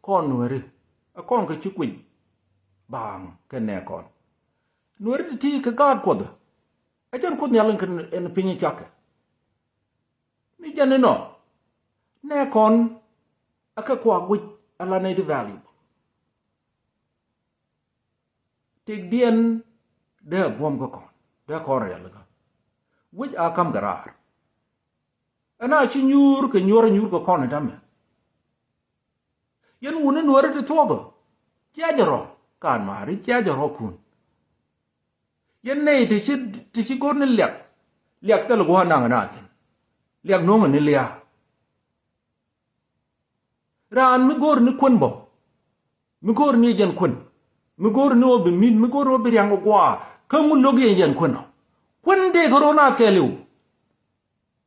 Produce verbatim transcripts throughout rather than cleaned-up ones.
kɔn Nuääri, ɛ kɔn kɛ ci kui̱c baaŋ kɛ nɛɛkɔn. Nuääri ti ti kɛ gaat Kuɔth, ɛ jɛn Kuoth Nhial in kɛ, in piny cakɛ. Mi jɛn inɔ, nɛɛkɔn ɛ kɛ kua guic ala nɛy ti valuable. Tëkdiɛn dee a buɔ̱m kä kɔn, dee kɔn riɛl kä. Wec a kam kɛ raar. Ɛn a ci nyuur kɛ nyuɔr a nyuur kɛ kɔn ɛ tämɛ. Yɛn wuni Nuääri ti thuɔ̱kä, cia jɛ rɔ, kaan maari cia jɛ rɔ kun. Yɛn nɛy ti ci, ti ci go̱r ni liak, liak thil gua̱a̱r naŋ ɛ na thi̱n. Liak no̱o̱ŋ ɛ ni lia̱a̱. Raan mi go̱o̱r ni kuän bä, mi go̱o̱r ni jɛn kuän, mi go̱o̱r ni wä bi mi̱th, mi go̱o̱r wä bi riaŋ kɛ gua̱a̱, kä ŋu lo̱k yɛn jɛn kuän ɔ. Kuän tëë kä ro̱o̱n a thɛliw.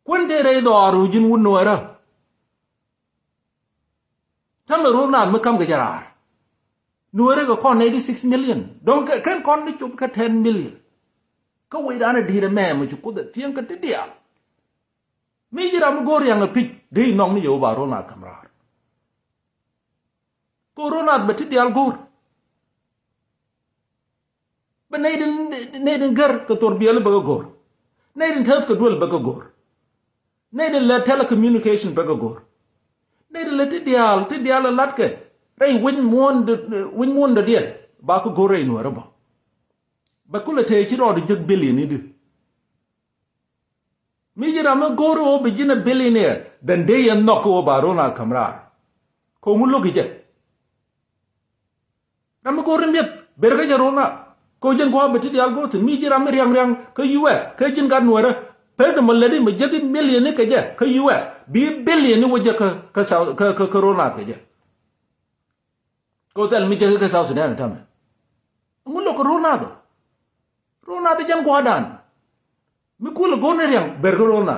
Kuän tëë rɛy dhɔaar ɔ ji̱n wut Nuäärä. Tämɛ ro̱o̱n naath mi ka̱m kɛ jɛ raar. Nuäärä kɛ kɔn nɛy ti six million. Dɔ̱ŋ kɛ, kɛn kɔn ni cop kä ten million. Kä wecdan ɛ di̱i̱t ɛmɛ mi ci Kuoth ɛ thieŋ kä ti diaal. Mi ji̱ ram mi go̱o̱r riaŋ ɛ pi̱c, dee inɔŋ ni Yehoba ro̱o̱n naath ka̱m raar. Kɛ ro̱o̱n naath bɛ ti diaal go̱o̱r. Bɛ nɛy tin, nɛy tin gär kɛ thor biɛli bɛ kɛ go̱o̱r. Nɛy tin tɛth kɛ duel bɛ kɛ go̱o̱r. Nɛy tin lɛ telecommunication bɛ kɛ go̱o̱r. Nɛy tin lɛ ti diaal, ti diaal ɛ latkɛ rɛy wi̱c muɔ̱ɔ̱n dɔ, wi̱c muɔ̱ɔ̱n dɔ̱diɛn ba kɛ go̱o̱r rɛy Nuäärä bä. Bɛ kulɛ tëë ci rɔɔdu jek billion i̱di. Mi ji̱ ram mi go̱o̱r ɣöö bi ji̱n a billionaire, then dee yɛn nhɔk ɣöö ba ro̱o̱n a ka̱m raar. Kɛ ŋu lo̱k i̱ jɛ? Ram mi go̱o̱r ni mi̱eth, ber kä jɛ ro̱o̱n a. Kɛ ɣöö jɛn gua̱a̱ bi ti diaal go̱o̱r thi̱n, mi ji̱ ram mi riaŋ riaŋ kä U S, kä ji̱n gat Nuäärä. Pek ni mɔ lätdi mi jek i̱ million i̱ kɛ jɛ kä U S, bi billion i̱ wä jek kä, kä South, kä, kä, kä ro̱o̱n a kɛ jɛ. Kɛ ɣöö thil mi jek i̱ kä South Sudan ɛ tämɛ. Ŋu lo̱k kɛ ro̱o̱n a dhɔ? Ro̱o̱n a dhɔ jɛn gua̱a̱dan. Mi kulɛ go̱o̱r ni riaŋ, ber kä ro̱o̱n a.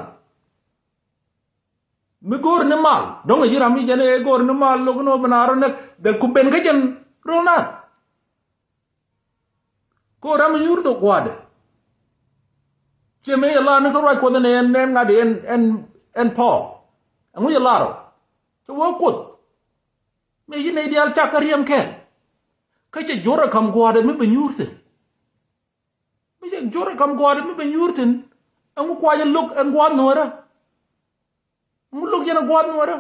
Mi go̱o̱r ni mal, dɔ̱ŋ a ji̱ ram mi jɛn ɛ go̱o̱r ni mal, lo̱k ni wä bi naar rɔ näk, dee ku ben kä jɛn ro̱o̱n naath. Ko ram mi nyuur dhok gua̱a̱dɛ. Ciɛ mëë yɛ lar ni kä ruac Kuɔth ɛn, ɛn, ɛn ŋa̱t ɛn, ɛn, ɛn Paul. Ɛŋu yɛ lar ɔ? Cɛ wä Kuoth. Mëë ci nɛy diaal cak kä riɛm kɛɛl. Kä cɛ jor ɛ ka̱m gua̱a̱dɛ mi bɛ nyuur thi̱n. Mi jɛ jor ɛ ka̱m gua̱a̱th mi bɛ nyuur thi̱n. Ɛŋu kua jɛ lo̱k ɛn gua̱a̱th Nuäärä? Ɛŋu lo̱k yɛn ɛ gua̱a̱th Nuäärä?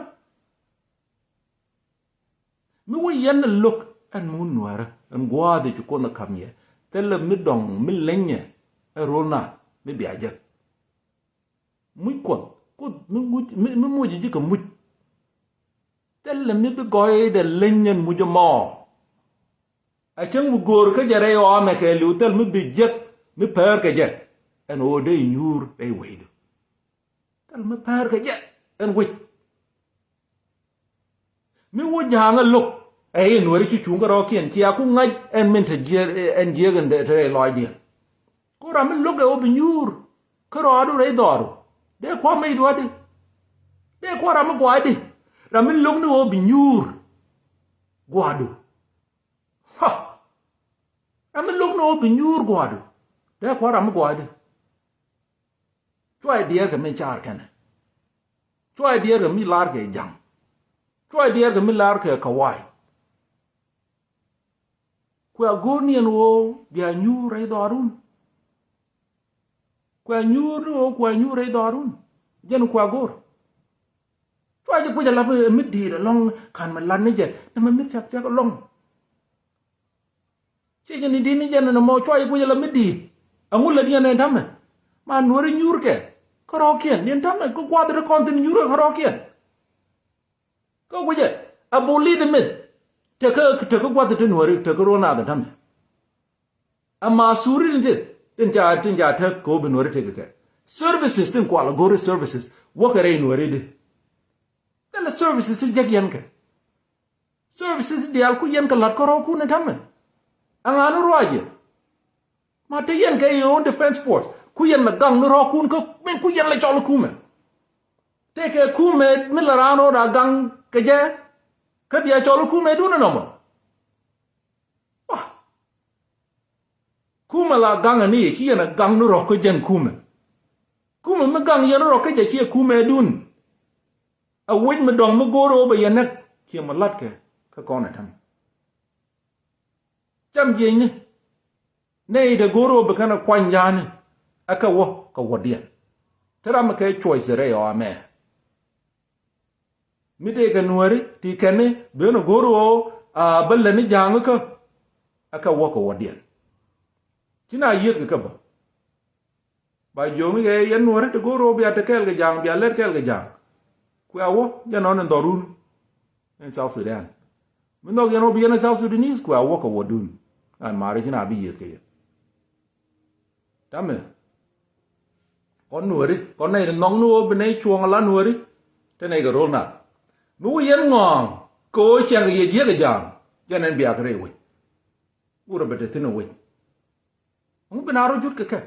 Mi wä yɛn ɛ lo̱k ɛn mun Nuäärä, ɛn gua̱a̱th ɛ ci Kuoth ɛ ka̱m yɛ. Thilɛ mi dɔ̱ŋ mi lenyɛ ɛ ro̱l naath mi bia jek. Muc Kuɔth, Kuoth mi muc, mi, mi muc ji̱ kɛ muc. Thilɛ mi bi gɔɔydɛ leny ɛn muc ɛmɔ. A cäŋ mi go̱o̱r kä jɛ rɛy ɣɔamɛ kɛɛliw thil mi bi jiäk mi päär kɛ jɛ. Ɛn ɣöö dee nyuur rɛy wecdu. Thil mi päär kɛ jɛ ɛn wec. Mi wä ja̱a̱ŋ ɛ lo̱k ɛ in weri ci cuŋ kä rɔ̱kiɛn cia ku ŋa̱c ɛn min te jiɛɛr ɛn jiääk ɛn te rɛy lɔcdiɛn. Ku ram mi lo̱k ɛ ɣöö bi nyuur kä rɔɔdu rɛy dhɔru. Dee kua̱ mec dua̱di. Dee kua̱ ram mi gua̱a̱di. Ram mi lo̱k ni ɣöö bi nyuur gua̱a̱du. Ha! Ram mi lo̱k ni ɣöö bi nyuur gua̱a̱du. Dee kua̱ ram mi gua̱a̱di. Cuay diɛɛr kɛ mi caar kɛnɛ. Cuay diɛɛr kɛ mi lar kɛ ja̱ŋ. Cuay diɛɛr kɛ mi lar kɛ kawaay. Kuɛ go̱o̱r ni ɛn ɣöö bia nyuur rɛy dhɔrun. Kuɛ nyuur ni ɣöö kuɛ nyuur rɛy dhɔrun. Jɛn kuɛ go̱o̱r. Cuay jɛ kuec a lap mi di̱i̱t ɛlɔ̱ŋ ka̱n mi lat ni jɛ. Nɛmɛ mi thia̱k thia̱k ɛlɔ̱ŋ. Ciɛ jɛ ni di̱t ni jɛn ɛn ɛmɔ cuay jɛ kuec a lap mi di̱i̱t. Ɛŋu lät yɛn ɛn ta̱mɛ? Ma nuɔ̱ri nyuur kɛ kä rɔ̱kiɛn. Yɛn ta̱mɛ kä gua̱th ri kɔn thi̱n nyuur kɛ kä rɔ̱kiɛn. Kä guicɛ a bulith mith. Tekä, tekä gua̱th ti nuɔ̱ri, tekä ruɔ̱n nath ta̱mɛ. Ama suri ni tith tin ca, tin ca tek ko bi nuɔ̱ri tek kɛ services tin kual a go̱ri services. Wäkɛ rɛy nuɔ̱ri di. Thilɛ services ti jek yɛn kɛ. Services diaal ku yɛn kɛ la̱t kärɔ̱kun ɛ ta̱mɛ. Aŋa ni ruacɛ. Ma te yɛn kɛ your own defense force. Ku yɛn la gaŋ ni rɔ̱kun kä min ku yɛn la cɔl kumɛ. Tekɛ kumɛ mi la raan rɔɔd a gaŋ kɛ jɛ. Kä bia cɔl kumɛ dun ɛnɔmɔ. Wah. Kumɛ la gaŋ ani ci yɛn a gaŋ ni rɔ̱k kä jɛn kumɛ. Kumɛ mi gaŋ yɛn rɔ̱k kä jɛ ciɛ kumɛ dun. A wec mi dɔ̱ŋ mi go̱o̱r ɣöö bɛ yɛn näk ciɛ mi la̱tkɛ. Kä kɔn ɛ ta̱ŋ. Cam jiɛcni. Nɛy te go̱o̱r ɣöö bi kɛn ɛ kuany ja̱a̱ni. Ɛ kɛ wä kɛ wädiɛn. Te ram mi kɛ choice rɛy ɣɔaa mɛ. Mi tëëkɛ nuääri ti kɛn ni ben ɛ go̱o̱r ɣöö a bä lätni ja̱a̱ŋ kä. Ɛ kɛ wä kɛ wädiɛn. Ci na yiëëth kɛ kä bä. Ba jiöŋ yɛ yɛn nuɔ̱ri ti go̱o̱r ɣöö bia te kɛɛl kɛ ja̱a̱ŋ, bia lɛt kɛɛl kɛ ja̱a̱ŋ. Kuɛ a wä jɛ nɔn in dhɔrun in South Sudan. Mi nhɔk yɛn ɣöö bi yɛn in South Sudanese kuɛ a wä kɛ wädun. An maari ci na bi yiëëth kɛ yɛ. Tamɛ kɔn nuɔ̱ri kɔn nɛy ti nhɔk ni ɣöö bi nɛy cuɔ̱ŋ ala nuɔ̱ri. Te nɛy kɛ ro̱l nath mi wä yɛn ŋɔ̱ɔ̱ŋ kɛ ɣöö cɛŋ kɛ yɛ jiäk kɛ ja̱a̱ŋ. Jɛn ɛn biak rɛy wec. Wurɛ bɛ te thi̱n ɛ wec. Ŋu bi na rɔ jut kɛ kɛ.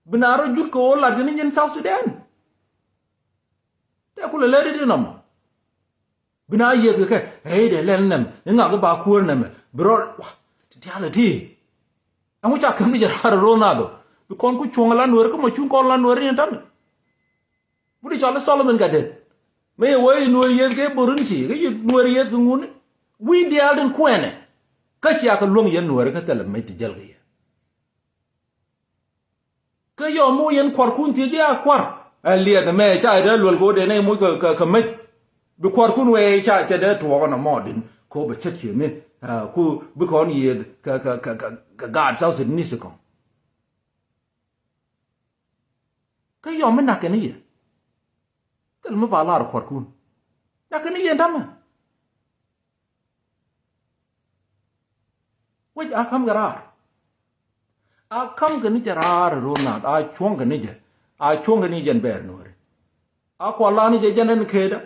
Bi na rɔ jut kɛ ɣöö lat kɛ ni jin South Sudan. Tɛ kulɛ lɛ ri di nɔmɔ. Bi na yieth kɛ kɛ ɛ i̱ dee lɛl nɛm i̱ ŋak i̱ ba kuäär nɛmɛ bi rɔ wa ti diaal ɛ ti. Ɛŋu ca käm ni jɛ raar ɛ ro̱o̱n nadhɔ bi kɔn ku cuɔ̱ŋ ɛ la nueeri kä mɔ cuŋ kɔn la nueeri ni tamɛ. Budi cɔl i̱ Solomon Gatden. Mëë yɛ wee i̱ nueeri yieth kɛ bo̱r in ti kä yɛ nueeri yieth kɛ ŋuni. Wi̱i̱ diaal tin kuɛɛnɛ kä cia kɛ luäŋ yɛn nueeri kä thilɛ mec ti jäl kɛ yɛ. Kä yɔm mi wä yɛn kuarkun thiec i̱ a kuar ɛ liɛth ɛmɛ ca i̱ dee luel kɛ wä dee nɛy moc kɛ, kɛ, kɛ mec. Bi kuarkun wee ca cɛ dee tuɔɔk ɛn ɛmɔ din kɛ wä bɛ cät ciëmni. Ku bi kɔn yiëëth kɛ, kɛ, kɛ, kɛ, kɛ gaat South Sudanese kɔn. Kä yɔm mi nak kɛn i̱ yɛ thil mi ba lar kuarkun. Nak kɛn i̱ yɛ ɛn tamɛ. Wec a ka̱m kɛ raar. A ka̱m kɛ ni jɛ raar ro̱o̱n nath a cuɔ̱ŋ kɛ ni jɛ. A cuɔ̱ŋ kɛ ni jɛn bɛɛr nuɔ̱ɔ̱ri. A kual la ni jɛ jɛn ɛn keeda.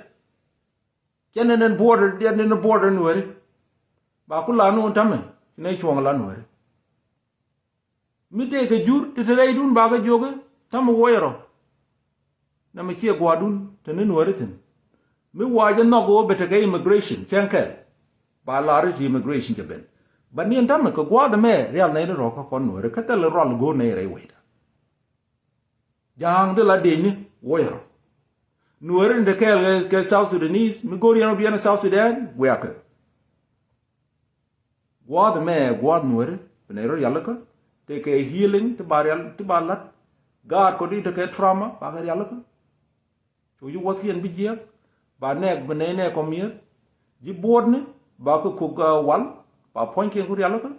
Jɛn ɛn ɛn border jɛn ɛn border nuɔ̱ɔ̱ri. Ba ku la ni wun tamɛ ni cuɔ̱ŋ la nuɔ̱ɔ̱ri. Mi tëëkɛ jur ti te rɛydun bakä jiök i̱ ta̱mɛ wuɔcɛ rɔ. Nɛmɛ ciɛ gua̱a̱dun te ni nuääri thi̱n. Mi wa̱a̱ jɛ nhɔk ɣöö bɛ tekɛ immigration cäŋ kɛl. Ba la̱r i̱ ti immigration cɛ ben. Ba niɛn ta̱mɛ kɛ gua̱a̱th ɛmɛ rial nɛy ni rɔ̱ kä kɔn nuääri kä thilɛ rual go̱o̱r nɛy rɛy wecda. Ja̱a̱ŋ ti la dëëcni wuɔcɛ rɔ. Nuääri ni te kɛɛl kɛ, kɛ South Sudanese mi go̱o̱r yɛn ɔ bi yɛn South Sudan wiakɛ. Gua̱a̱th ɛmɛ gua̱a̱th nuääri bi nɛy rɔ rialikä. Tekɛ healing ti ba rial ti ba la̱t. Gaat kɔn di tekɛ trauma bakɛ rialikä. Cu ji̱ wuɔ̱thkiɛn bi jiääk ba nɛɛk bi nɛy nɛɛk kɔmiɛth. Ji̱ buɔ̱ɔ̱tni ba kɛ kok wal ba puɔ̱nykiɛn ku rialikä.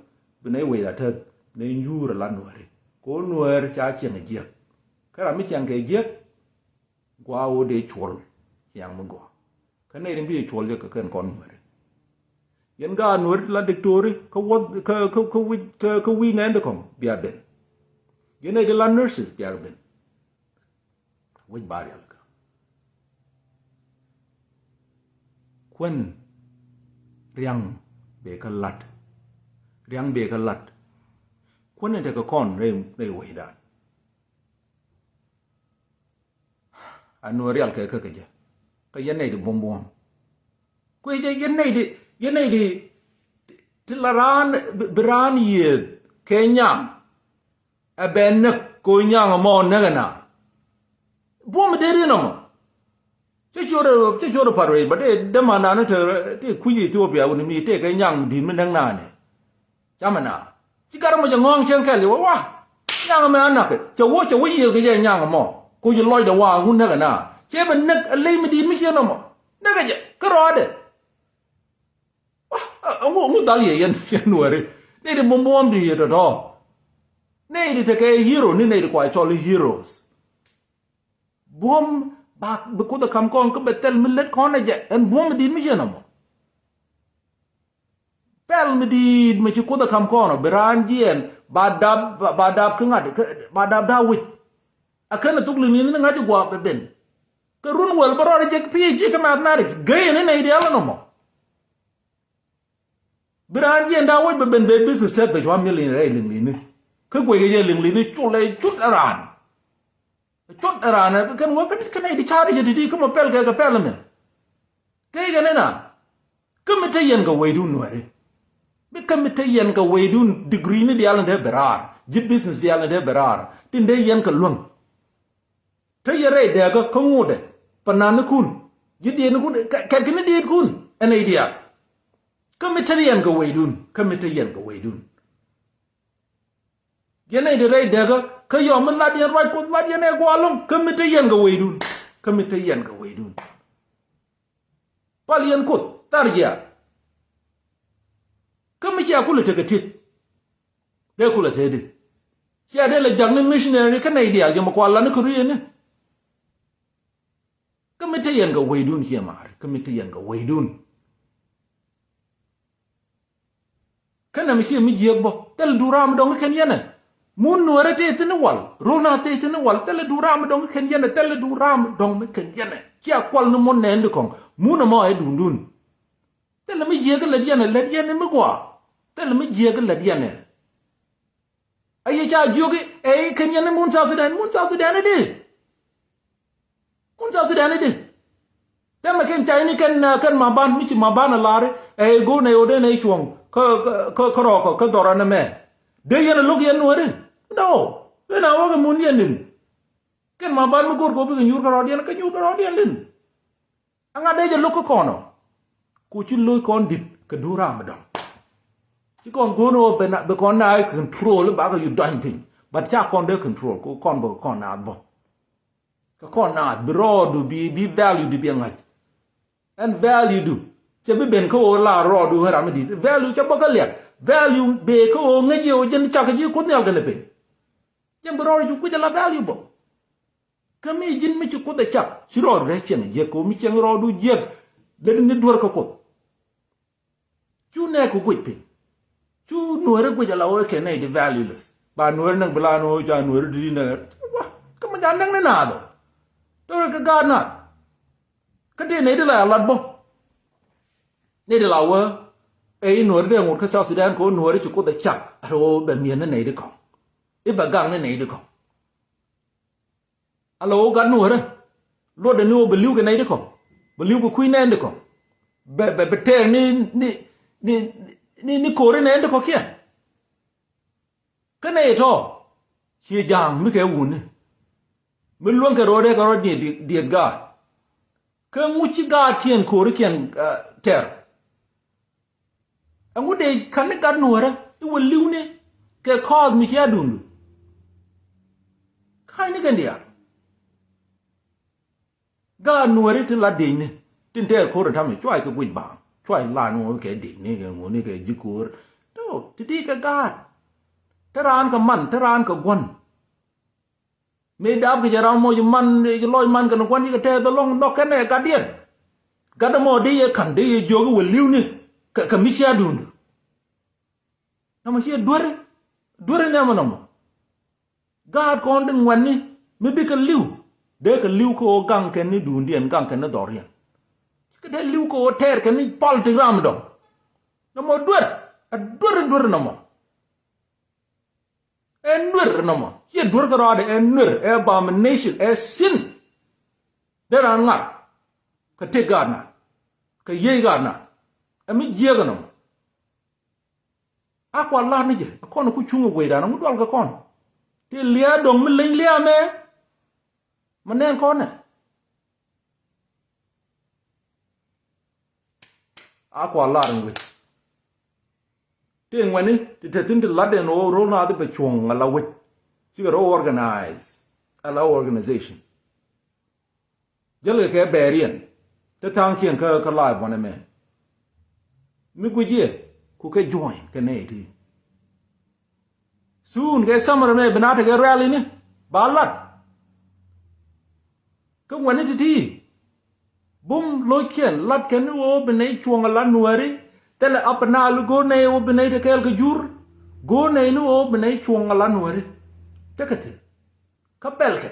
Bi nɛy wec a tääth bi nɛy nyuur a la nuääri. Kɛ ɣöö nuäär ca ciɛŋ a jiääk. Kä ram mi ciɛŋ kɛ jiääk. Gua̱a̱ ɣöö dee cuɔl ciaŋ mi gɔaa. Kä nɛy rin bi cuɔl jɛ kɛ kɛn kɔn nuääri. Yɛn gaat nuääri ti la diktori kä wuɔth kä kä kä wi̱c kä kä wi̱c nɛn ti kɔŋ bia ben. Yɛn nɛy ti la nurses bia ben. Wec ba rial kä kuän riaŋ bee kä lat. Riaŋ bee kä lat. Kuän in tekɛ kɔn rɛy rɛy wecdan. A nuɔ̱ɔ̱r rial kɛ kä kɛ jɛ kä yɛn nɛy di buɔ̱m buɔ̱m. Kuɛ jɛ yɛn nɛy di yɛn nɛy di ti la raan bi raan yiëëth kɛ nyaŋ. Ɛ bɛ näk kɛ ɣöö nyaŋ ɛmɔ näk ɛna. Buɔ̱m dee rin ɛmɔ. Cä ciöt ɛ cä ciöt ɛ pa̱t ruëëc bä dee dämandan ni te te kui̱ Ethiopia wuni mi tëëkɛ nyaŋ di̱t mi näk nani. Camɛ na ci gat ɛmɔ jɛ ŋɔ̱ɔ̱ŋ cieŋ kɛl yɛ wä wa. Nyaŋ ɛmɛ a nakä cɛ wä cɛ wä yiëëth kɛ jɛ nyaŋ ɛmɔ. Ku ci lɔcdɛ wa ŋun näk ɛna cɛ bɛ näk ɛ ley mi di̱i̱t mi ciën ɛmɔ. Näkɛ jɛ kä rɔɔdɛ. Wa ŋu ŋu dhal yɛ yɛn yɛn nuɛri. Nɛy ti buɔ̱m buɔ̱m di yɛ tɔ̱tɔ̱. Nɛy ti tekɛ hero ni nɛy ti kua cɔl heroes. Buɔ̱m ba bi Kuoth ɛ ka̱m kɔn kä bɛ thɛl mi lät kɔn ɛ jɛ ɛn buɔ̱m mi di̱i̱t mi ciën ɛmɔ. Pɛl mi di̱i̱t mi ci Kuoth ɛ ka̱m kɔn ɔ bi raan jiɛɛn ba dap ba dap kä ŋa̱t ba dap da̱a̱ wi̱c. A kɛn ɛ thuk li̱ŋ li̱ŋ ni ŋa̱c ɛ gua̱a̱p ɛ ben. Kɛ run wäl bä rɔɔdɛ jɛ PhD kä mathematics gey ni nɛy diaal ɛn ɔmɔ. Bi raan jiɛɛn da̱a̱ wi̱c bɛ ben bɛ business tɛth bɛ cua million rɛy li̱ŋ li̱ŋ ni. Kä guec kɛ jɛ li̱ŋ li̱ŋ ni cul ɛ cut ɛ raan. Cut ɛ raan ɛ kɛn wä kä nɛy di ca̱r jɛ ti̱ti̱ kä mɔ pɛl kɛ kɛ pɛl ɛmɛ. Kɛ kɛ ni na. Kä mi te yɛn kɛ weydun nuɛri. Bi kä mi te yɛn kɛ weydun degree ni diaal ni dee bɛ raar ji̱ business diaal ni dee bɛ raar tin dee yɛn kɛ luäŋ. Te yɛn rɛy dɛɛkä kä ŋotdɛ pɛ nanikun ji̱ dietnikun kɛ kɛ kɛ ni dietkun ɛn nɛy diaal. Kä mi te yɛn kɛ weydun, kä mi te yɛn kɛ weydun. Yɛn nɛy ti rɛy dɛkä, kä yɔm mi lat yɛn ruac Kuoth, lat yɛn ɛ gua̱a̱ ɛlɔ̱ŋ, kä mi te yɛn kɛ weydun, kä mi te yɛn kɛ weydun. Pal yɛn Kuoth, thar jiaath. Kä mi cia kulɛ tekɛ ti̱t. Dee kulɛ tëëdi. Cia dee lɛ jak ni missionary kä nɛy diaal jɛ mi kual lan ni kɛ rui̱ yɛn ni. Kä mi te yɛn kɛ weydun ciɛ maari, kä mi te yɛn kɛ weydun. Kä nɛmɛ ciɛ mi jiääk bä, thilɛ duun raam mi dɔ̱ŋ kɛn yɛn ɛ. Mun Nuäärä tëë thi̱n i̱ wal, ro̱l naath tëë thi̱n i̱ wal, thilɛ duun raam mi dɔ̱ŋ kɛn yɛn ɛ, thilɛ duun raam mi dɔ̱ŋ mi kɛn yɛn ɛ. Cia kual ni mun nɛɛni ti kɔ̱ŋ, mun ɛmɔ ɛ duundun. Thilɛ mi jiääk lät yɛn ɛ, lät yɛn ɛ mi gɔaa. Thilɛ mi jiääk lät yɛn ɛ. A yɛ ca jiök i̱ ɛ i̱ kɛn yɛn i̱ mun South Sudan, mun South Sudan i̱di. Mun South Sudan i̱di. Tɛmɛ kɛn ca ini kɛn, uh, kɛn Maban, mi ci Maban a lar i̱ ɛ i̱ go̱o̱r nɛ i̱ ɣöö dee nɛ i̱ cuɔ̱ŋ kä, kä, kä, kä rɔɔkɔ, kä dhɔrɔ nɛmɛ. Dee yɛn a lo̱k yɛn Nuääri? No. Wen a wäkɛ mun yɛn ni̱n. Kɛn Maban mi go̱o̱r kɛ ɣöö bikɛ nyuur kɛ rɔɔdiɛn, kɛ nyuur kɛ rɔɔdiɛn ni̱n. Aŋa dee jɛ lo̱k kä kɔn ɔ. Ku ci lo̱c kɔn di̱t kɛ duun raam mi dɔ̱ŋ. Ci kɔn go̱o̱r ni ɣöö bɛ na, bɛ kɔn na control bakɛ yut dɔ̱ny piny. But ca kɔn dee control, ku kɔn bä kɔn naath bä. Kɛ kɔn naath bi rɔɔdu bi, bi value du bi ŋa̱c. Ɛn value du cɛ bi ben kä ɣöö la rɔɔdu ɣän ram mi di̱t. Value cɛ bä kä liak. Value bee kä ɣöö ŋäc yɛ ɣöö jɛn cak ji̱ Kuoth Nhial kɛnɛ piny. Jɛn bi rɔɔdu ci guic ala value bä. Kä mi ji̱n mi ci Kuoth ɛ cak, ci rɔɔdu rɛy cieŋ jiäk, kɛ ɣöö mi cieŋ rɔɔdu jiäk, lät ni duer kä Kuoth. Cu nɛɛk kɛ guic piny. Cu Nuääri guic ala wee kɛ nɛy di valueless. Ba Nuääri näk bi la ni wee ca Nuääri di nɛ. Wa, kä mi ca näk ni naath ɔ. Tɔrɛ kɛ gaat naath. Kä tëë nɛy di la ya lat bä. Nɛy di la wee, ɛ i̱ Nuääri dee ŋot kä South Sudan kɛ ɣöö Nuääri ci Kuoth ɛ cak. Ɛ ɣöö bɛ mi̱eth ni nɛy di kɔ̱ŋ. I̱ bɛ gaŋ ni nɛy di kɔ̱ŋ. Ala ɣöö gat Nuäärä. Luɔtdɛ ni ɣöö bɛ li̱w kɛ nɛy ti kɔ̱ŋ. Bɛ li̱w kɛ kui̱ nɛɛni ti kɔ̱ŋ. Bɛ, bɛ, bɛ tɛɛr ni, ni, ni, ni, ni ko̱ri nɛɛni ti kɔ̱kiɛn. Kä nɛy tɔ̱. Ciɛ ja̱a̱ŋ mi kɛ wuni. Mi luäŋ kɛ ro̱o̱dɛ kɛ rɔ diet, diet gaat. Kä ŋu ci gaatkiɛn ko̱rikiɛn, ah, tɛr. Ɛŋu dee ka̱n ni gat Nuäärä i̱ wä li̱wni kɛ kɔɔth mi cia duundu. Ka̱ny ni kɛn diaal. Gaat Nuääri ti la diecni tin tɛɛr ko̱r in ta̱mi cuay kɛ guic baaŋ cuay la nuɔɔk kɛ diecni kɛ ŋuni kɛ ji̱ ko̱r. Tɔ ti ti kɛ gaat. Te raan kɛ man te raan kɛ gua̱n. Mëë dap kɛ jɛ ram mɔ ji̱ man ji̱ lɔc man kɛn kuan ji̱ kɛ tɛth ɛlɔ̱ŋ nhɔk kɛn ɛ gatdiɛn. Gat ɛmɔ dee yɛ ka̱n dee yɛ jiök i̱ wä li̱wni kɛ, kɛ mi cia duundu. Nɔmɔ ciɛ dueri, dueri nɛmɔ nɔmɔ. Gaat kɔn tin ŋuɛ̈tni mi bikɛ li̱w dee kɛ li̱w kä ɣöö gaŋ kɛn ni duundiɛn gaŋ kɛn ni dhɔriɛn. Cikɛ dee li̱w kä ɣöö tɛɛr kɛn ni politik ram dɔ̱ŋ. Nɔmɔ duer, ɛ dueri dueri nɔmɔ. Ɛ nuer nɔmɔ ciɛ duer kä rɔɔdɛ ɛ nuer ɛ abomination ɛ sin. Dee raan ŋar kɛ tëk gaat na kɛ yiey gaat na ɛ mi jiääk nɔmɔ. A kua lar ni jɛ ɛ kɔn ɛ ku cuŋ ɛ gueydan ɛ ŋu dual kɛ kɔn. Ti liaa dɔ̱ŋ mi leny liaa mɛ. Ma nɛn kɔn nɛ. A kua lar in wec. Ti ŋuɛni ti te thi̱n ti lat in ɣöö ro̱l naath bɛ cuɔ̱ŋ ala wec. Cikɛ rɔ organize ala organization. Jäl kɛ kɛ bɛɛriɛn te tha̱a̱ŋkiɛn kä, kä live wanɛ mɛ. Mi guic yɛ ku kɛ join kɛ nɛy ti. Soon kɛ summer mɛ bi na tekɛ rally ni ba lat. Kä ŋuɛni ti̱ti̱ bum lo̱ckiɛn lat kɛn ni ɣöö bi nɛy cuɔ̱ŋ ala Nuääri. Thilɛ Upper Nile go̱o̱r nɛy ɣöö bi nɛy te kɛɛl kɛ jur. Go̱o̱r nɛy ni ɣöö bi nɛy cuɔ̱ŋ ala Nuääri. Tekɛ thi̱n kä pɛlkɛ.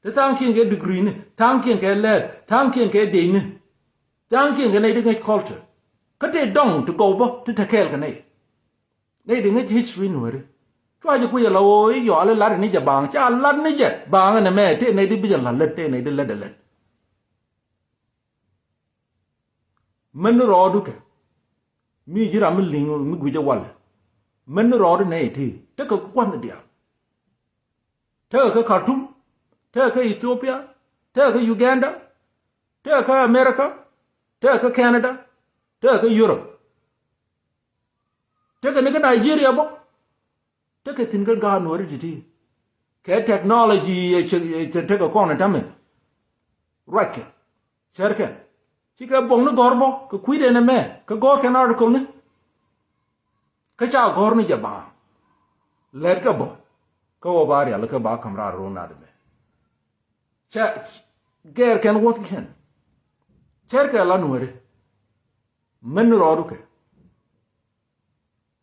Te tha̱a̱ŋkiɛn kɛ degree ni, tha̱a̱ŋkiɛn kɛ lɛɛr, tha̱a̱ŋkiɛn kɛ dec ni, tha̱a̱ŋkiɛn kɛ nɛy ti ŋäc culture. Kä te dɔ̱ŋ ti gɔw bä ti te kɛɛl kɛ nɛy. Nɛy ti ŋäc history Nuääri. Cua jɛ kui̱c ala ɣöö i̱ yɔal i̱ lat ni jɛ baaŋ ca lat ni jɛ baaŋ ɛn ɛmɛ tëë nɛy ti bi jɛ la̱t lät tëë nɛy ti lät ɛ lät. Män ni rɔɔdu kɛ mi ji̱ ram mi li̱ŋ mi gui̱c ɛ walɛ. Män ni rɔɔdu nɛy ti tekɛ gua̱nh diaal. Tekɛ kä Khartoum, tekɛ kä Ethiopia, tekɛ kä Uganda, tekɛ kä America, tekɛ kä Canada. Tekɛ kä Europe. Tekɛ ni kä Nigeria bä. Tekɛ thi̱n kä gaat Nuääri ti̱ti̱. Kɛ technology ɛ cɛ tekɛ kɔn ɛ tämɛ. Ruackɛ. Cärkɛ. Cikɛ buɔ̱k ni gɔ̱r bä kɛ kui̱dɛ nɛmɛ kɛ gɔ̱r kɛn article ni. Kä ca gɔ̱r ni jɛ baŋ. Lɛt kɛ bä. Kä wä ba rial kä ba ka̱m raar ro̱o̱n nath mɛ. Cɛ gɛɛr kɛn wuɔ̱th kɛn. Cärkɛ la Nuääri. Mɛn ni rɔɔdu kɛ.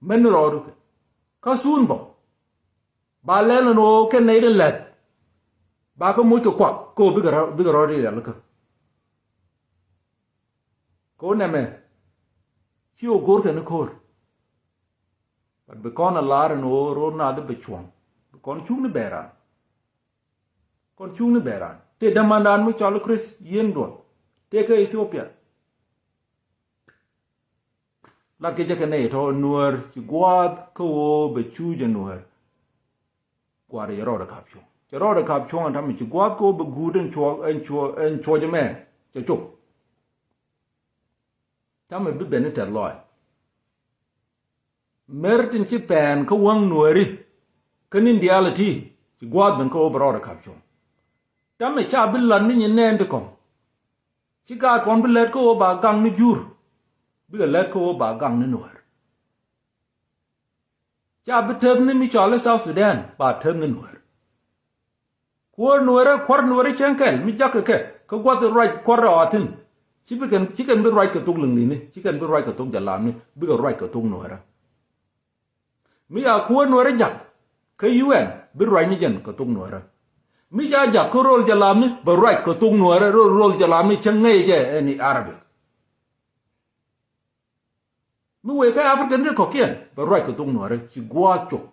Mɛn ni rɔɔdu kɛ. Kä thuun bä. Ba lɛl ni ɣöö kɛn nɛy ti lɛt. Ba kä moc kɛ kuak kä ɣöö bikɛ rɔ, bikɛ rɔɔdu rial kä. Kä ɣöö nɛmɛ. Ci ɣöö go̱o̱r kɛn ni ko̱o̱r. But bi kɔn a lar ni ɣöö ro̱o̱n nath bi cuɔ̱ŋ. Bi kɔn cuŋni bɛ raan. Kɔn cuŋni bɛ raan. Tëë dämandan mi cɔl Chris Yiëŋ Duɔth. Tëë kä Ethiopia. Lat kɛ jɛ kɛ nɛy tɔ̱ Nuäär ci gua̱a̱th kä ɣöö bɛ cuuc ɛ Nuäär. Kua̱r yɛ rɔɔdɛ ka̱p cuɔ̱ŋ. Cɛ rɔɔdɛ ka̱p cuɔ̱ŋ ɛn ta̱mɛ ci gua̱a̱th kä ɣöö bɛ guut ɛn cuɔ, ɛn cuɔ, ɛn cuɔc ɛmɛ. Cɛ cop. Ta̱mɛ bi ben ni tɛth lɔaac. Mer tin ci pɛn kä wäŋ Nuääri. Kä ni̱n diaal ɛ ti ci gua̱a̱th ben kä ɣöö bɛ rɔɔdɛ ka̱p cuɔ̱ŋ. Ta̱mɛ ca bi la̱t ni nyin nɛɛn ti kɔ̱ŋ. Ci gaat kɔn bi lät kä ɣöö ba gaŋ ni jur. Bikɛ lät kä ɣöö ba gaŋ ni Nuäär. Ca bi teth ni mi cɔal i̱ South Sudan ba teth ni Nuäär. Kuäär Nuäärä, kuäär Nuäärä cieŋ kɛl mi jakä kɛ kä gua̱th ruac kuäär rɔɔthin. Ci bi kɛn, ci kɛn bi ruac kɛ thok liŋ li̱ni, ci kɛn bi ruac kɛ thok jalamni, bikɛ ruac kɛ thok Nuäärä. Mi ca kuäär Nuäärä jak kä U N bi ruac ni jɛn kɛ thok Nuäärä. Mi ca jak kä rööl jalamni bɛ ruac kɛ thok Nuäärä, rööl, rööl jalamni cä ŋäc jɛ ɛn i̱ Arabic. Mi wëë kä Africa ni kɔ̱kiɛn bɛ ruac kɛ thok Nuäärä ci gua̱a̱th cop.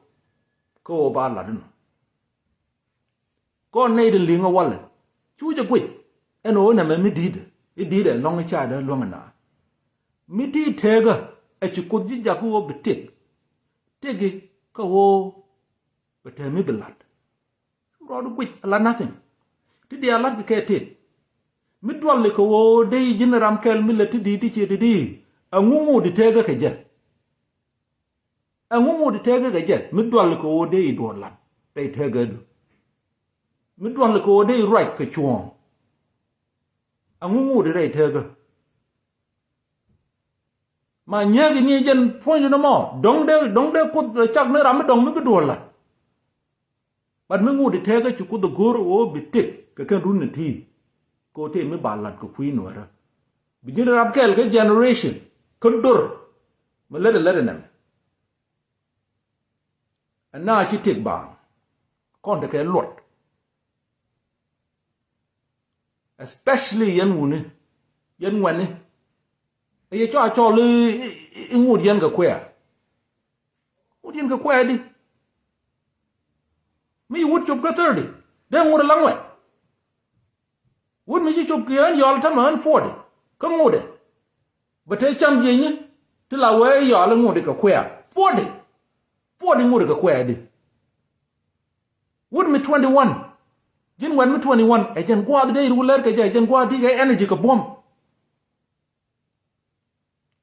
Kä ɣöö ba lat inɔ. Kɔn nɛy ti li̱ŋ ɛ walɛ. Cu jɛ guic ɛn ɣöö nɛmɛ mi di̱i̱t i̱ di̱i̱t ɛ lɔ̱ŋ i̱ ca dee luäŋ ɛ naath. Mi ti teekä ɛ ci Kuoth ji̱ jak kä ɣöö bi tëk. Tëk i̱ kä ɣöö bɛ tɛm mi bi la̱t. Cu rɔɔdu guic ala nothing. Ti diaal la̱t kɛ kɛ tëk. Mi duali kɛ ɣöö dee ji̱n ram kɛl mi lät ti di̱i̱t ti ciɛ ti di̱i̱t. Ɛŋu ŋot i̱ teekä kɛ jɛ? Ɛŋu ŋot i̱ teekä kɛ jɛ? Mi duali kɛ ɣöö dee i̱ duɔ̱ɔ̱r la̱t rɛy teekädu. Mi duali kɛ ɣöö dee i̱ ruac kɛ cuɔ̱ɔ̱ŋ. Ɛŋu ŋot i̱ rɛy teekä? Ma nyääk ini jɛn puɔ̱nydu ni mɔ dɔ̱ŋ dee, dɔ̱ŋ dee Kuoth cak ni ram mi dɔ̱ŋ mi bi duɔ̱ɔ̱r la̱t. But mi ŋot i̱ teekä ci Kuoth ɛ go̱o̱r ɣöö bi tëk kɛ kɛn run ni ti. Kɛ ɣöö tëë mi ba la̱t kɛ kui̱ Nuäärä. Bi ji̱n rap kɛl kɛ generation kä dor. Mi lät ɛ lät ɛ nɛmɛ. Ɛn na ci tëk baaŋ kɔn tekɛ luɔt. Especially yɛn wuni, yɛn ŋuɛni. Ɛ yɛ cɔa cɔl i̱, i̱, i̱ ŋot yɛn kɛ kuɛɛr. Ŋot yɛn kɛ kuɛɛr di. Mi ci wut cop kä thirty dee ŋot ɛ la ŋuɛt. Wut mi ci cop kɛ ɣän yɔl tämɛ ɣän forty kä ŋotdɛ. Bɛ te cam jiecni ti la wee yɔl i̱ ŋot ikɛ kuɛɛr. Forty. Forty ŋot ikɛ kuɛɛr di. Wut mi twenty one. Ji̱n wɛn mi twenty one ɛ jɛn gua̱a̱th dee i̱ ru lɛr kɛ jɛ, ɛ jɛn gua̱a̱th dee kɛ energy kɛ buɔ̱m.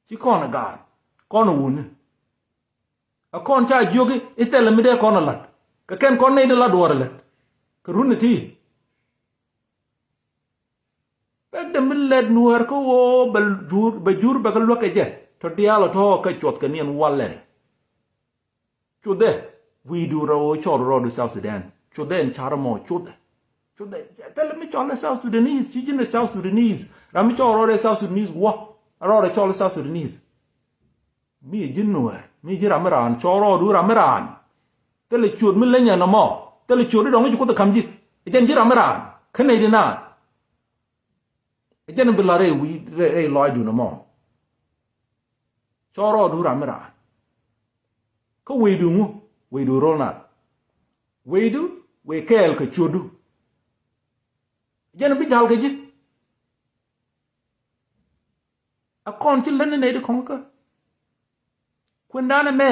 Ci kɔn ɛ gaat kɔn ɛ wuni. Ɛ kɔn ca jiök i̱ thilɛ mi dee kɔn ɛ la̱t kɛ kɛn kɔn nɛy ti la duɔ̱ɔ̱r ɛ lät kɛ run ɛ ti. Pek dee mi lɛt Nuäär kä ɣöö bɛ jur, bɛ jur bɛ kɛ luäk kɛ jɛ tɔ diaal ɔ tɔ̱ kɛ cuɔth kɛ niɛn walɛ. Cuthɛ wi̱i̱du rɔ cɔl rɔɔdu South Sudan. Cuthɛ in car mɔ cuthɛ. Cuthɛ thilɛ mi cɔl ni South Sudanese, ci ji̱n ni South Sudanese. Ram mi cɔl rɔɔdu South Sudanese wä rɔɔdu cɔl ni South Sudanese. Mi ji̱n Nuäär, mi ji̱ ram mi raan, cɔl rɔɔdu ram mi raan. Thilɛ ciöt mi leny ɛn ɛmɔ. Thilɛ ciöt i̱ dɔ̱ŋ i̱ ci Kuoth ɛ ka̱m ji̱. Ɛ jɛn ji̱ ram mi raan kä nɛy ti naan. Ɛ jɛn bi la rɛy wi̱i̱ rɛy, rɛy lɔcdu nɔmɔ. Cɔɔr rɔɔdu ram mi raan. Kä wecdu ŋu, wecdu ro̱l naath. Wecdu wec kɛɛl kɛ ciötdu. Ɛ jɛn bi ja̱l kɛ ji̱. A kɔn ci lät ni nɛy di kɔŋ kä kuëndan ɛmɛ.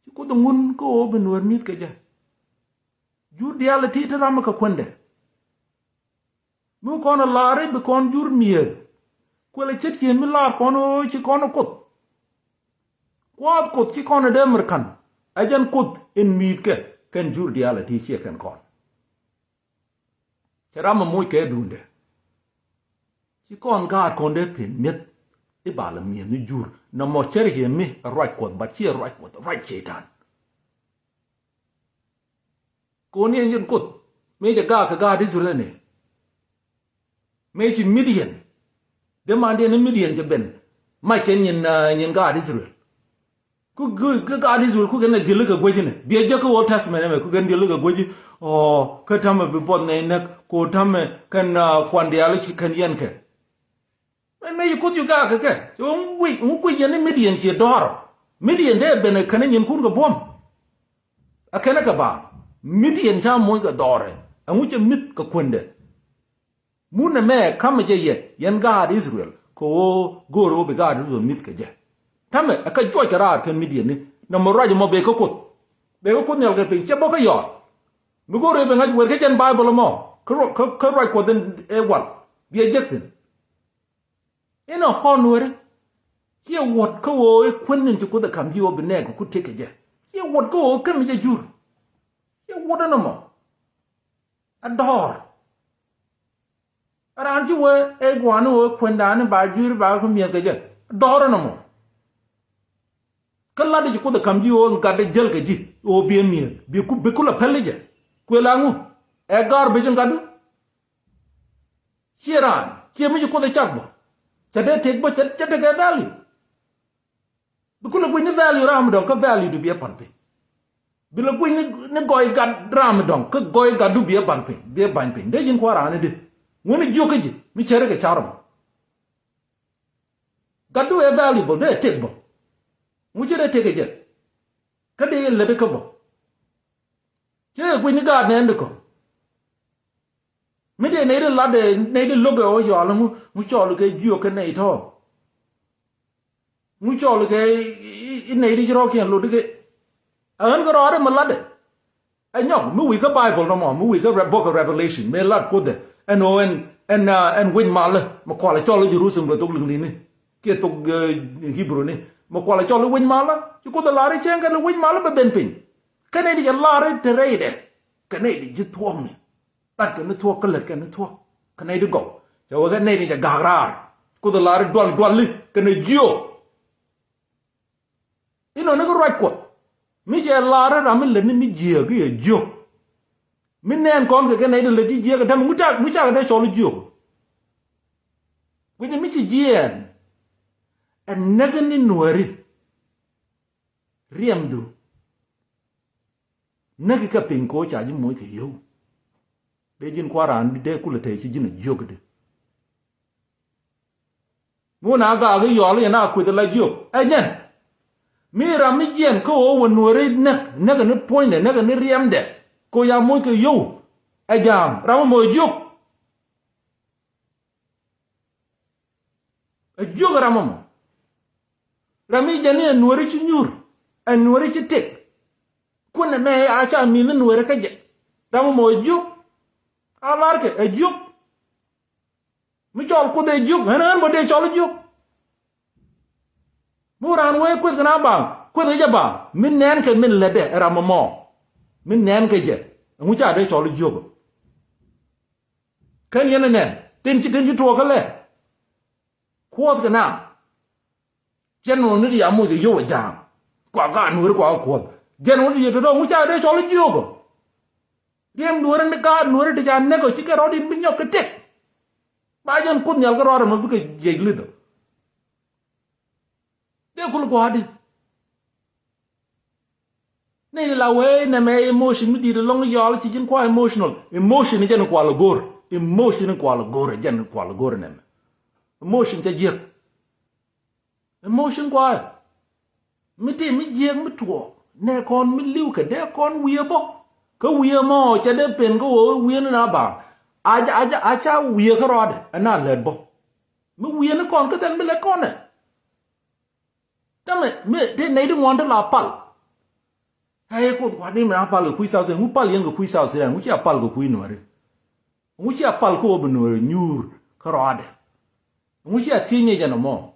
Ci Kuoth ɛ ŋun kä ɣöö bi Nuäär mi̱th kɛ jɛ. Jur diaal ɛ ti te ram ɛ kɛ kuëndɛ. Mi kɔn ɛ la̱r i̱ bi kɔn jur mi̱eth. Kuël ɛ ce̱tkɛ mi laar kɔn ɣöö ci kɔn ɛ Kuoth. Kuath Kuoth ci kɔn ɛ dee American. Ɛ jɛn Kuoth in mi̱i̱thkɛ kɛn jur diaal ɛ ti ciɛ kɛn kɔn. Cɛ ram ɛ moc kɛ duundɛ. Ci kɔn gaat kɔn dee pen mi̱eth i̱ bal ɛ mi̱eth ni jur. Nɔmɔ cär yɛ mi ɛ ruac Kuɔth, but ciɛ ruac Kuɔth, ruac Cɛytan. Kɔn yɛn yɛn Kuoth mëë cɛ gaak kɛ gaat Israel ni. Mëë ci Midian. Dee mandiɛn ni Midian cɛ ben. Mac kɛn nyin, ah, nyin gaat Israel. Ku, ku, ku gaat Israel ku kɛn a diɛli kɛ guec inɛ. Biɛ jek kä Old Testament ɛmɛ ku kɛn diɛli kɛ guec. Ɔ, kä ta̱mɛ bi buɔth nɛy näk. Ku ta̱mɛ kɛn, ah, kuan diaal ci kɛn yɛn kɛ. Mɛ, mɛ yi Kuoth yu gaak kɛ kɛ. Cɛ ŋu guic, ŋu guic yɛn ni Midian ciɛ dɔɔrɔ. Midian dee ben ɛ kɛn nyinkun kɛ buɔ̱m. Ɛ kɛn ɛ kɛ ba. Midian ca moc kɛ dhɔrɛ. Ɛŋu cɛ mi̱th kɛ kuändɛ. Mun ɛmɛ ka̱mɛ jɛ yɛ, yɛn gaat Israel. Kɛ ɣöö go̱o̱r ɣöö bi gaat Israel mi̱th kɛ jɛ. Ta̱mɛ, ɛ kɛ juɔc kɛ raar kɛn Midian ni. Nɔmɔ ruac ɛmɔ bɛ kä Kuoth. Bɛ kä Kuoth nhial kɛ piny. Cɛ bä kä yɔɔt. Mi go̱o̱r ɣöö bɛ ŋa̱c wër kä jɛn Baibol ɛmɔ. Kä ruac, kä, kä ruac Kuɔth in ɛ wal. Biɛ jek thi̱n. Inɔ kɔn weri. Ciɛ wuɔt kä ɣöö i̱ kuän in ci Kuoth ɛ ka̱m ji̱ ɣöö bi nɛɛk kɛ ku tëk kɛ jɛ. Ciɛ wuɔt kä ɣöö käm jɛ jur. Ciɛ wuɔt ɛn ɛmɔ. A dɔɔr. A raan ci wee ɛ gua̱a̱n ɣöö kuändan ba jur ba ku mi̱eth kɛ jɛ. A dɔɔr ɛn ɛmɔ. Kä lat i̱ ci Kuoth ɛ ka̱m ji̱ ɣöö gat dee jäl kɛ ji̱ ɣöö bi ɛ mi̱eth. Bi ku, bi ku la päl i̱ jɛ. Kuël aŋu. Ɛ garbage in gatdu. Ciɛ raan, ciɛ mi ci Kuoth ɛ cak bä. Cɛ dee tëk bä, cɛ, cɛ tekɛ value. Bi kulɛ guic ni value ram dɔ̱ŋ kä value du biɛ pan piny. Bi lɛ guic ni, ni gɔɔy gat ram dɔ̱ŋ kä gɔɔy gatdu biɛ pan piny, biɛ bany piny. Dee ji̱n kua̱r raan ni di. Ŋuɛni jiök kä ji̱, mi cɛ ri kɛ car mɔ. Gatdu ɛ valuable, dee tëk bä. Ŋu cɛ dee tëk ɛ jɛ. Kä dee lät kä bä. Cɛ guic ni gaat nɛɛn di kɔ. Mi dee nɛy di lat dee nɛy di lo̱k ɛ ɣöö yɔal ŋu, ŋu cɔl kɛ jiök kɛ nɛy tɔ̱. Ŋu cɔl kɛ i, i, i nɛy di ci rɔ̱kiɛn lot di kɛ. Ɛ ɣän kɛ rɔɔdɛ mi latdɛ. Ɛ nyɔk mi wi̱i̱ kä Baibol nɔmɔ, mi wi̱i̱ kä Re-, book of Revelation, mi lat Kuoth ɛ. Ɛn ɣöö ɛn, ɛn, ah, ɛn wi̱c malä, mi kualɛ cɔl Jerusalem kɛ thok liŋdini. Kiɛ thok, eh, Hebrew ni. Mi kualɛ cɔl wi̱c malä, ci Kuoth ɛ lar i̱ cäŋ kɛn wi̱c malä bɛ ben piny. Kɛn nɛy di cɛ lar i̱ te rɛydɛ. Kɛn nɛy di ji̱ thuɔ̱kni. Lat kɛn ni thuɔ̱k kä lät kɛn ni thuɔ̱k. Kɛn nɛy di gɔw. Cɛ wee kɛn nɛy di cɛ ga̱a̱k raar. Kuoth ɛ lar i̱ dual duali kɛn ɛ jiök. Inɔ ni kä ruac Kuɔth. Mi cɛ lar i̱ ram mi lät ni mi jiääk i̱ ɛ jiök. Mi nɛɛn kɔn kɛ kɛn nɛy di lät i̱ jiääk ɛ däm ŋu cakɛ dee cɔl i̱ jiök. Guic mi ci jiɛɛn. Ɛ näk ni nuääri. Riɛmdu. Näki kä piny ko̱ ca ji̱ moc kɛ yio̱w. Dee ji̱n kua̱ran dee kulɛ te ci ji̱n a jiök di. Mi wun a gaak i̱ yɔal yɛn a kueth la jiök. Ɛ nyɛn. Mi ram mi jiɛn kä ɣöö wä nuɔ̱ɔ̱ri näk. Näk ni puɔ̱nydɛ, näk ni riɛmdɛ. Ko̱ ca moc kɛ yio̱w. Ɛ ja̱a̱m. Ram mi moc jiök. Ɛ jiök ram ɛmɔ. Ram mi jɛn ni ɛ nuɔri ci nyuur. Ɛ nuɔri ci tëk. Kun ɛmɛ a ca mi̱th ni nuɔri kä jɛ. Ram ɛmɔ ɛ jiök. A larkɛ ɛ jiök. Mi cɔl Kuoth ɛ jiök. Ɣän ɣän bä dee cɔl jiök. Mi wä raan wee kueth kɛn a baaŋ. Kueth ɛ jɛ baaŋ. Mi nɛɛn kɛ min lätdɛ ɛ ram ɛmɔ. Mi nɛɛn kɛ jɛ. Ɛŋu ca dee cɔl jiök. Kɛn yɛn ɛ nɛn tin ci tin ci tuɔɔk kä lɛ. Kuɔth kɛ na. General ni di a moc kɛ yio̱w ɛ ja̱a̱ŋ. Kua gaat nuɔri kua kuɔth. General ni di yɛ tɔ̱tɔ̱ ŋu ca dee cɔl i̱ jiökɔ. Riɛm nuɔri ni gaat nuɔri di ca näk ɔ ci kɛ rɔɔd in bi nyɔk kɛ tëk. Ba jɛn Kuoth Nhial kɛ rɔɔd ɛmɔ bikɛ jiɛc lith ɔ. Dee kul gua̱a̱di. Ni la wee nɛmɛ emotion mi di̱i̱t ɛlɔ̱ŋ yɔal ci ji̱n kua emotional. Emotion jɛn kual go̱o̱r. Emotion kual go̱o̱r jɛn kual go̱o̱r nɛmɛ. Emotion cɛ jiäk. Emotion kua. Mi ti mi jiäk mi tuɔɔk. Nɛ kɔn mi li̱w kɛ dee kɔn wiee bä. Kä wiee mɔ cɛ dee pen kä wee wiee ni na ba. A ca wiee kä rɔɔdɛ ɛn a lät bä. Mi wiee ni kɔn kä thɛl mi lät kɔn ɛ. Täämɛ mi te nɛy ti ŋuan ti la pal. Ɛ Kuoth gua̱ni mi na pal kɛ kui̱ South Sudan, ŋu pal yɛn kɛ kui̱ South Sudan, ŋu cia pal kɛ kui̱ Nuäri. Ŋu cia pal kä wä bi Nuäri nyuur kä rɔadɛ. Ɛŋu cia thiec ni jɛn ɛmɔ?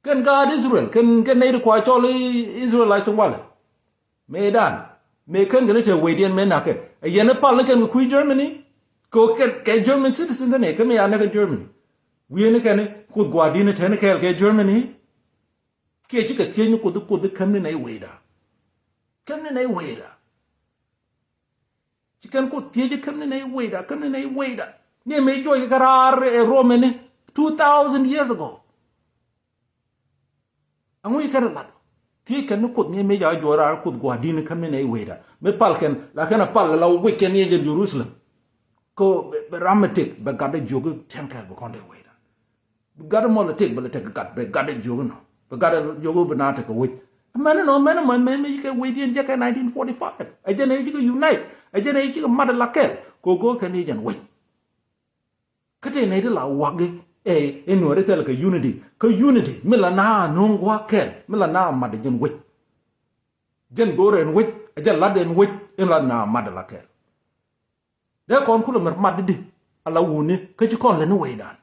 Kɛn gaat Israel, kɛn, kɛn nɛy ti kua cɔl Israel a cin walɛ. Mëëdan, mëë kɛn kɛn te wecdiɛn mëë na̱kɛ. Ɛ yɛn ɛ pal ni kɛn kɛ kui̱ Germany. Kɛ kɛ, kɛ German citizen tɛnɛ, kɛ mëë ya näk kɛn Germany. Wi̱i̱ ni kɛn Kuoth gua̱a̱r di̱n tɛn kɛɛl kɛ Germany. Kiɛ cikɛ thiec ni Kuoth, Kuoth käm ni nɛy wecda. Käm ni nɛy wecda. Ci kɛn Kuoth thiec käm ni nɛy wecda, käm ni nɛy wecda. Ni mëë juɔc kɛ raar ɛ Rome ni two thousand years ago. Aŋu ci kɛn ɛ lat? Thiec kɛn ni Kuoth ni mëë ca juɔc raar Kuoth gua̱a̱r di̱n käm ni nɛy wecda. Mi pal kɛn, la kɛn a pal la wec kɛn ni jɛn Jerusalem. Kɛ bɛ, bɛ ram mi tëk, bɛ gat dee jiök tɛn kɛ bɛ kɔn dee wecda. Bi gat mɔ lɛ tëk, bɛ lɛ tëk gat, bɛ gat jiök inɔ. Bɛ gat jiök bi na tëk kɛ wec. Mɛn inɔ, mɛn inɔ, mɛn, mɛn, mɛn kɛ wecdiɛn jɛ kɛ nineteen forty-five. Ɛ jɛn ɛ cikɛ unite. Ɛ jɛn ɛ cikɛ mat la kɛl. Kɛ go̱o̱r kɛn i̱ jɛn wec. Kä tëë nɛy ti la wak i̱, ɛ, i̱ Nuäri thilɛ kɛ unity. Kä unity, mi la na no̱o̱ŋ gua̱a̱th kɛl, mi la na mat jɛn wec. Jɛn go̱o̱r ɛn wec, ɛ jɛn lat ɛn wec, in la na mat la kɛl. Dee kɔn kulɛ mɛr mat di di, ala wuni, kä ci kɔn lɛ ni wecdan.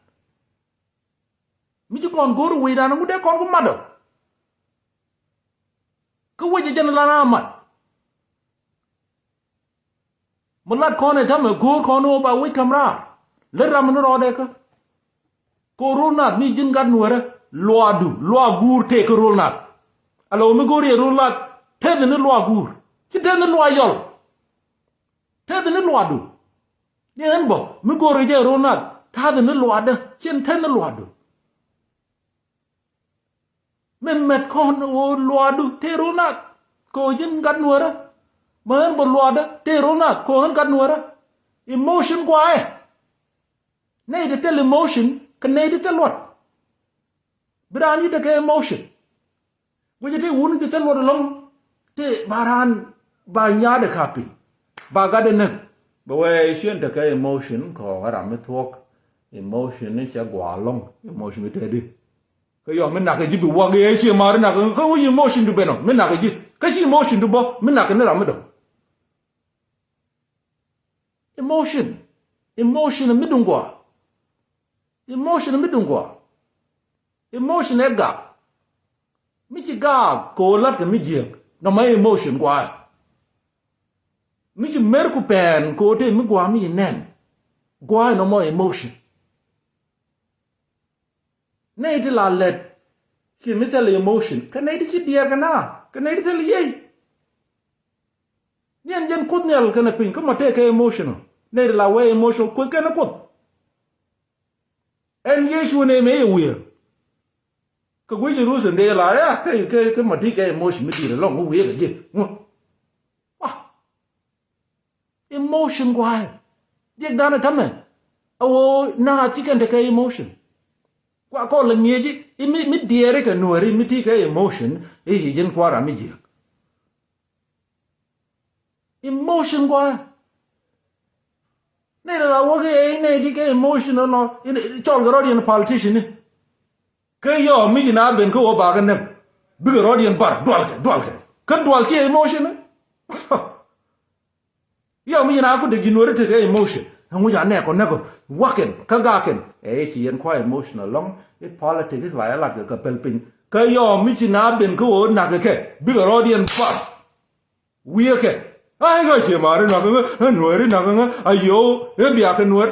Mi ci kɔn go̱o̱r wecdan, ŋu dee kɔn ku mat ɔ? Kä wec ɛ jɛn la na mat. Mi lat kɔn ɛ tamɛ go̱o̱r kɔn ɣöö ba wec käm raar. Lät ram ni rɔɔdɛ kä. Kɛ ɣöö ro̱l nath mi ji̱n gat Nuäärä, luaakdu, luaak guur tëë kä ro̱l nath. Ala ɣöö mi go̱o̱r yɛ ro̱l nath, teth ni luaak guur. Ci teth ni luaak yɔl. Teth ni luaakdu. Ni ɣän bä, mi go̱o̱r yɛ jɛ ro̱l nath, ta̱a̱th ni luaakdä, cin teth ni luaakdu. Mi mɛt kɔn ɣöö luaakdu tëë ro̱l nath, kɛ ɣöö ji̱n gat Nuäärä. Mi ɣän bä luaakdä tëë ro̱l nath, kɛ ɣöö ɣän gat Nuäärä. Emotion gua̱a̱ ɛ. Nɛy ti thil emotion, kɛ nɛy ti thil luɔt. Bi raan yi̱t tekɛ emotion. Guic ti wun ti thil luɔt ɛlɔ̱ŋ ti ba raan ba nyaat ɛ ka̱p piny. Ba gat ɛ näk. Bɛ wee cien tekɛ emotion kɔɔk ɛ ram mi thuɔ̱k. Emotion ni cɛ gua̱a̱ ɛlɔ̱ŋ. Emotion mi tɛɛdi. Kä yɔ mi nak ɛ ji̱ bi wak ɛ cie ma̱a̱r nak ɛ kä wi̱c emotion du ben ɔ mi nak ɛ ji̱. Kä ci emotion du bä mi nak ɛ ni ram mi dɔ̱ŋ. Emotion. Emotion mi duŋ gɔaa. Emotion mi duŋ gɔaa. Emotion ɛ gak. Mi ci gak kɛ ɣöö la̱t kɛ mi jiääk nɔmɔ ɛ emotion gua̱a̱. Mi ci mer ku pɛn kɛ ɣöö tëë mi gua̱a̱ mi ci nɛn. Gua̱a̱ nɔmɔ ɛ emotion. Nɛy ti la lɛt ci mi thil emotion. Kä nɛy ti ci diɛɛr kɛ na. Kä nɛy ti thil yiey. Ni ɛn jɛn Kuoth Nhial kɛnɛ piny kä mɔ tëëkɛ emotional. Nɛy ti la wee emotional Kuoth kɛnɛ Kuoth. Ɛn Yecu nɛ mëë yɛ wiee. Kɛ guic Jerusalem dee la ya kɛ, kɛ, kɛ mɔ ti kɛ emotion mi di̱i̱t ɛlɔ̱ŋ wiee kɛ ji̱. Ŋu. Wa. Emotion gua̱a̱. Diɛk dan ɛ tämɛ. A ɣöö naath ci kɛn tekɛ emotion. Kua kɔn lɛ ŋi̱eec i̱ mi, mi diɛɛri kɛ Nuääri mi ti kɛ emotion i̱ ci ji̱n kua̱r ram mi jiääk. Emotion gua̱a̱. Nɛy rɛ la wäk i̱ nɛy ti kɛ emotion ɛnɔ, cɔl kɛ rɔ̱diɛn i̱ politician i̱. Kä yɔ mi ci na ben kä wä bakɛ näk. Bikɛ rɔ̱diɛn bar, dualkɛ, dualkɛ. Kä dual ci emotion i̱. Yɔ mi ci na ku dek ji̱ Nuääri tekɛ emotion. Ɛŋu ca nɛɛk kɔ näk kɔ. Wakɛn, kä gakɛn. Ɛ ci yɛn kua̱ emotion ɛlɔ̱ŋ. I̱ politics la yɛ lat kɛ kɛ pɛl piny. Kä yɔ mi ci na ben kä wä nak kɛ kɛ. Bikɛ rɔ̱diɛn bar. Wiee kɛ. Ay kä cie ma̱a̱ri nak ŋä, ɛ Nuääri nak ŋä, a yio̱w, ɛ biak kɛ Nuäär.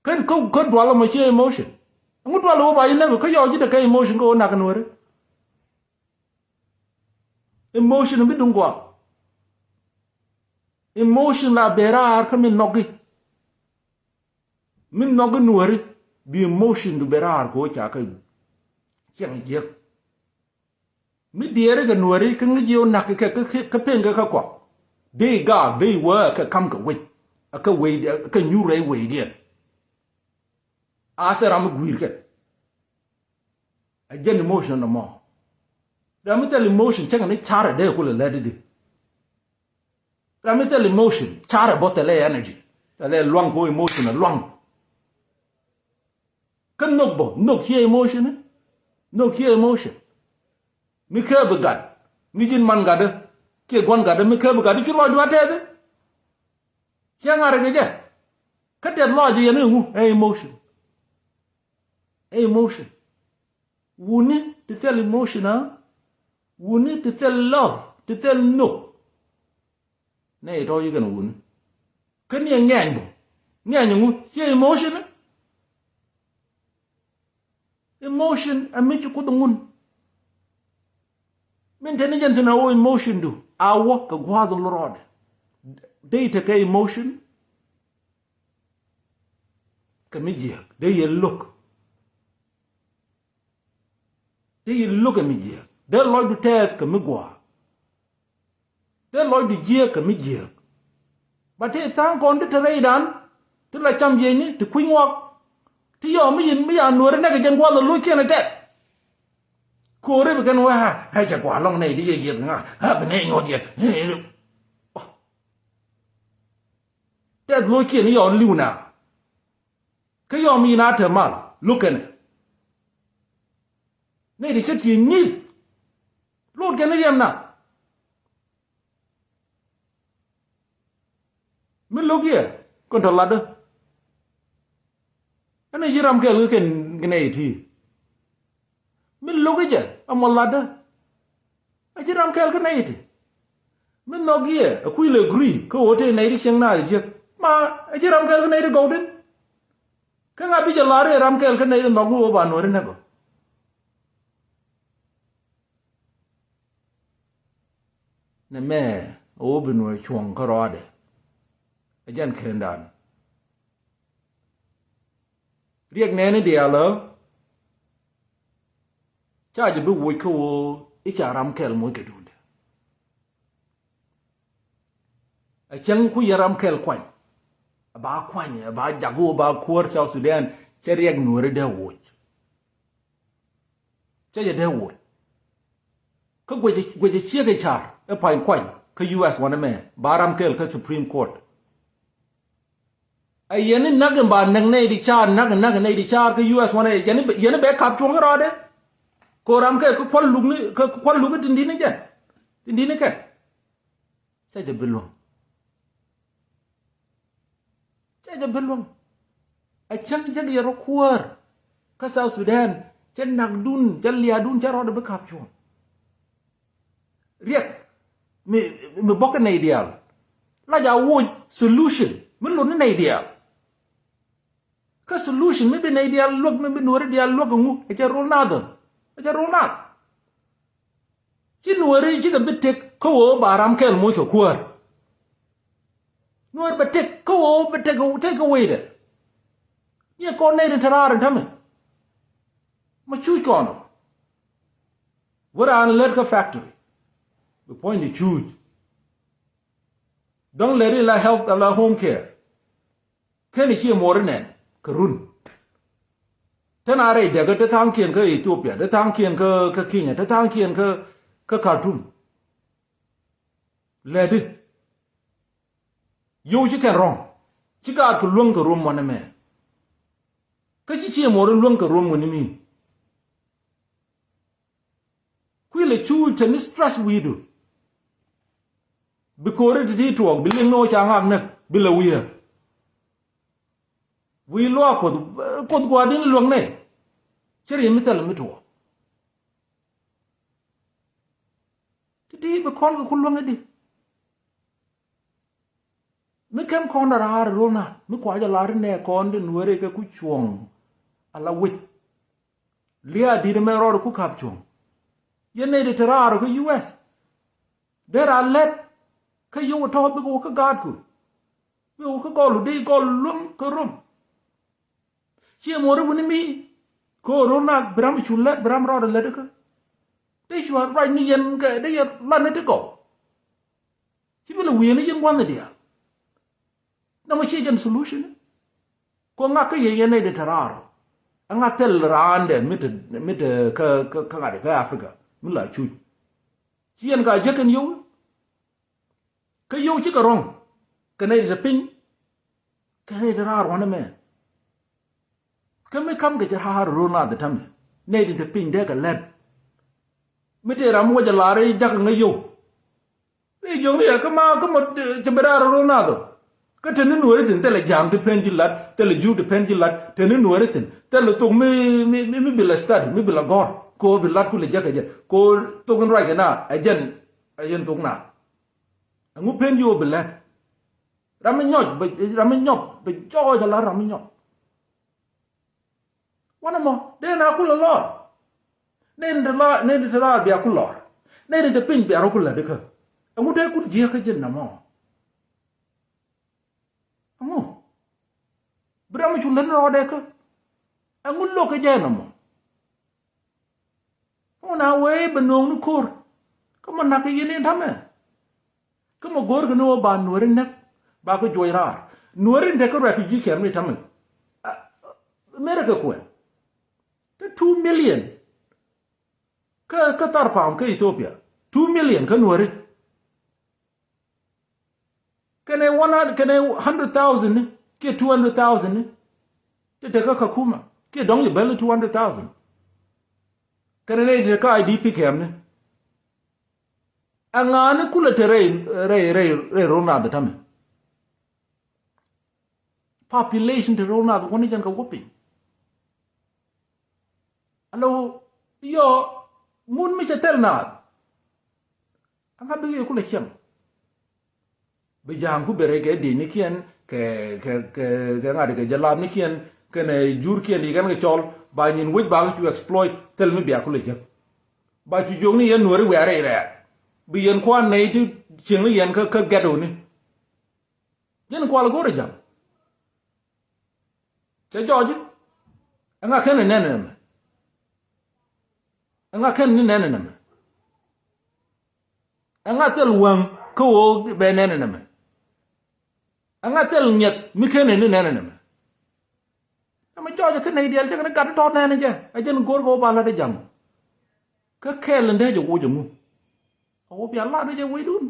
Kä, kä, kä dual ɛmɔ cie emotion. Ɛŋu dual ɛ wä ba ji̱ näk kä yɔ ji̱ tekɛ emotion kä wä nak kɛ Nuääri. Emotion mi duŋ gɔaa. Emotion la ben raar kä mi nhɔki. Mi nhɔki Nuääri bi emotion du ben raar kɛ wä ca kä ciɛŋ jiäk. Mi diɛɛri kɛ Nuääri kä ŋi̱ jiɛ wä nak kɛ kɛ, kɛ, kɛ pen kɛ kä kɔak. Dee gaak dee wä kɛ kam kɛ wec. A kɛ wec, a kɛ nyuur rɛy wecdiɛn. A thil ram mi gui̱i̱r kɛ. A jɛn emotion nɔmɔ. Ram mi thil emotion cäŋ ni carɛ dee kulɛ lɛt di. Ram mi thil emotion carɛ bɔ thilɛ energy. Thilɛ luaŋ ko emotion a luaŋ. Kä nhök bä, nhök ciɛ emotion i̱. Nhök ciɛ emotion. Mi kääp bi gat. Mi ji̱n man gatdä. Kiɛ gua̱n gatdä mi kääp bi gatdä ci lɔcdu a tɛth i̱. Ciɛ ŋa̱r kɛ jɛ. Kä tɛth lɔc yɛn i̱ ŋu ɛ emotion. Ɛ emotion. Wuni ti thil emotion a? Wuni ti thil love, ti thil nhök. Nɛ itɔ yi kɛn wuni. Kä ni ɛ ŋɛny bä. Ŋɛny ŋu? Ciɛ emotion. Emotion ɛ mi ci Kuoth ŋun. Min te ni jɛn thin a wä emotion du a wä kɛ gua̱a̱th lurɔɔdɛ. Dee tekɛ emotion kɛ mi jiääk, dee yɛ lo̱k. Dee yɛ lo̱k kɛ mi jiääk, dee lɔcdu tɛɛth kɛ mi gua̱a̱. Dee lɔcdu jiääk kɛ mi jiääk. Ba ti tha̱a̱ŋ kɔn ti te rɛydan ti la cam jiɛcni ti kui̱ny ŋuak. Ti yɔm mi yin mi ya nuɔri nɛk kɛ jɛn gua̱a̱th a lo̱ckiɛn ɛ tɛth. Ko̱ri bi kɛn wee ha, ha cɛ gua̱a̱ lɔŋ nɛy di yɛ yieth ŋa, ha bi nɛy nyuɔth yɛ. Tɛth lo̱ckiɛn yɔm li̱w na. Kä yɔm yin a te mal lo̱k kɛnɛ. Nɛy di cä ti nyith. Lot kɛn riɛm na. Mi lo̱k yɛ kɛn tɔ latdä. Ɛn a ji̱ ram kɛl kä kɛn nɛy ti. Mi lo̱k jɛ a mɔ latdä. A ji̱ ram kɛl kä nɛy ti. Mi nhɔk yɛ a kui̱ lɛ guri kä ɣöö tëë nɛy ti cieŋ naath jiäk. Ma a ji̱ ram kɛl kä nɛy ti gɔwdin. Kä ŋa bi jɛ lar i̱ ram kɛl kä nɛy ti nhɔk ɣöö ba nuɔ̱ri näk ɔ. Nɛ mɛ a wä bi nuɔ̱ɔ̱r cuɔ̱ŋ kä rɔɔdɛ. Ɛ jɛn kendan. Riɛk nɛɛni diaal ɔ ca jɛ bi woc kä ɣöö i̱ ca ram kɛl moc kɛ duundɛ. A cäŋ ku yɛ ram kɛl kuany. A ba kuany, a ba jak ɣöö ba kuäär South Sudan cɛ riɛk nuɔ̱ɔ̱ri dee woc. Cä jɛ dee woc. Kä guecɛ, guecɛ ciek i̱ car i̱ pa̱ny kuany kä U S wanɛ mɛ ba ram kɛl kä Supreme Court. A yɛn i̱ näk in ba näk nɛy di car, näk in näk in nɛy di car kä U S wanɛ yɛn i̱, yɛn i̱ bɛ kap cuɔ̱ŋ i̱ rɔɔdɛ. Kɛ ɣöö ram kɛl kä kual luk ni, kä kual luk i̱ tin di̱t ni jɛn. Tin di̱t ni kɛn. Cä jɛ bi luäŋ. Cä jɛ bi luäŋ. A cäŋ jek yɛ rɔ kuäär kä South Sudan, cä nakdun, cä liaadun, cä rɔɔdɛ bi kap cuɔ̱ŋ. Riɛk mi, mi bɔk kä nɛy diaal. La ja woc solution mi lot ni nɛy diaal. Kä solution mi bi nɛy diaal luäk, mi bi nuɔ̱ɔ̱ri diaal luäk ɛŋu? Ɛ jɛ rol nath ɔ. Ɛ jɛ rol nath. Ci nuɔ̱ɔ̱ri cikɛ bi tëk kä ɣöö ba ram kɛl moc kɛ kuäär. Nuɔ̱ɔ̱ri bɛ tëk kä ɣöö bɛ tëk, tëk kä wecdɛ. Yɛ kɔn nɛy rin te raar in tämɛ. Ma cuc kɔn ɔ. Wä raan lät kä factory. Bi puɔ̱ny di cuc. Dɔ̱ŋ lɛri la health ala home care. Keni ciɛ muɔri nɛn kɛ run. Te na rɛy dɛkä te tha̱a̱ŋkiɛn kä Ethiopia, te tha̱a̱ŋkiɛn kä, kä Kenya, te tha̱a̱ŋkiɛn kä, kä Khartoum. Lɛdi. Yio̱w ci kɛn rɔ̱ŋ. Ci gaat kɛ luäŋ kɛ rom wanɛ mɛ. Kä ci ciɛ muɔri luäŋ kɛ rom wani mi. Kuilɛ cu teni stress wi̱i̱du. Bi ko̱ri ti ti tuɔɔk bi liŋ ni wä ca ŋak näk bi lɛ wi̱i̱. Wi̱i̱ luaak Kuoth, Kuoth gua̱a̱r din luäŋ nɛ. Cɛ ri̱i̱m mi thil mi tuɔɔk. Ti ti bi kɔn kɛ ku luäŋ i̱di. Mi kɛm kɔn raar rol na mi kuac a lar inɛ kɔn di nuɛri kɛ ku cuɔ̱ŋ. Ala wec. Lia̱a̱ di̱t mɛ rɔɔd ku kap cuɔ̱ŋ. Yɛn nɛy di te raar kä U S. Dee raa lɛt kä yio̱w tɔ̱ bikɛ wä kä gaatku. Bikɛ wä kä gɔl dee gɔl luäŋ kä rom. Ciɛ muɔri wuni mi. Kä rom na bi ram cu lɛt bi ram rɔɔd lɛt kä. Dee cua ruac ni yɛn kɛ dee yɛ lat ni ti gɔw. Ci bi lɛ wi̱i̱ ni yɛn gua̱n ni diaal. Nɔmɔ ciɛ jɛn solution. Kɔ ŋak kä yɛ yɛn nɛy di te raar. Ɛ ŋak thil raandɛ mi te, mi te kä, kä, kä ŋa̱t kä Africa mi la cuc. Ci yɛn ka jek kɛn yio̱w. Kä yio̱w cikɛ rɔ̱ŋ. Kɛ nɛy di te piny. Kɛ nɛy di te raar wanɛ mɛ. Kä mi kam kɛ ci raar ro̱o̱l na di tämɛ. Nɛy di te piny dee kɛ lɛt. Mi te ram wä jɛ lar i̱ jakä ŋäc yio̱w. Ri jiɔk ni yɛ kä ma kä mɔ cɛ bi raar ro̱o̱l nath ɔ. Kä te ni Nuääri thi̱n, thilɛ Ja̱a̱ŋ ti pen ji̱ lat, thilɛ Jur ti pen ji̱ lat, te ni Nuääri thi̱n, thilɛ thok mi, mi, mi, mi bi la study, mi bi la gɔ̱r. Kɛ ɣöö bi lat kulɛ jek kɛ jɛ. Kɛ ɣöö thok in ruac kɛ na, ɛ jɛn, ɛ jɛn thok na. Ɛŋu pen ji̱ ɣöö bi lɛt? Ram mi nyɔk, bɛ, ram mi nyɔk, bɛ jɔɔc ala ram mi nyɔk. Wanɛ mɔ, dee na kulɛ lɔr. Nɛy tin te la, nɛy tin te la bia ku lɔr. Nɛy tin te piny bia rɔ ku lät ikä. Ɛŋu dee ku jiäkä ji̱n na mɔ? Ɛŋu? Bi ram mi cu lät ni rɔɔdɛ kä. Ɛŋu lo̱k kä jɛ na mɔ? Ŋun a wee bɛ no̱o̱ŋ ni ko̱r. Kä mɔ nak kɛ yɛn in ta̱mɛ. Kä mɔ go̱o̱r kɛ ni wä ba Nuääri näk, ba kɛ juɔc raar. Nuääri in te kä refugee camp ni ta̱mɛ. A, America kuɛ. Te two million. Kä, kä thar pound kä Ethiopia. Two million kä Nuääri. Kɛnɛ one hundred, kɛnɛ hundred thousand ni, kiɛ two hundred thousand ni. Ti te kä Kakuma, kiɛ dɔ̱ŋ Yibɛl two hundred thousand. Kɛnɛ nɛy ti te kä I D P camp ni. Ɛŋa ni kulɛ te rɛy, rɛy, rɛy, rɛy ro̱l naath ɛ ta̱mɛ? Population te ro̱l naath wä ni jɛn kɛ wä piny. Alo, yɔ, ŋun mi cɛ thil naath. Ɛŋa bikɛ kulɛ cieŋ? Bi Ja̱a̱ŋ ku ben rɛy kɛ diecnikiɛn, kɛ, kɛ, kɛ, kɛ ŋa̱t kɛ jɛ lapnikiɛn, kɛnɛ Jurkiɛn ti kɛn kɛ cɔl, ba nyin wec ba kɛ cu exploit, thil mi bia kulɛ jek. Ba cu jiök ni yɛn Nuääri wiaa rɛy rɛɛr. Bi yɛn kua̱r nɛy ti cieŋ ni yɛn kä, kä gɛt ɣööni. Ji̱n kual go̱o̱rɛ Ja̱a̱ŋ. Cɛ jɔɔc i̱, ɛŋa ken ni nɛn ɛnɛmɛ? Ɛŋa ken ni nɛn ɛnɛmɛ? Ɛŋa thil wäŋ kä ɣöö bɛ nɛn ɛnɛmɛ? Ɛŋa thil ŋiɛth mi ken ni nɛn ɛnɛmɛ? Ɛmɛ jɔɔcɛ kä nɛy diaal cɛ kɛn gat tɔ̱ nɛn jɛ. Ɛ jɛn go̱o̱r kɛ wä ba la̱t ɛ Ja̱ŋ. Kä kɛɛl in dee jɛ woc ɛŋu? A wä bia la̱t jɛ wecdun.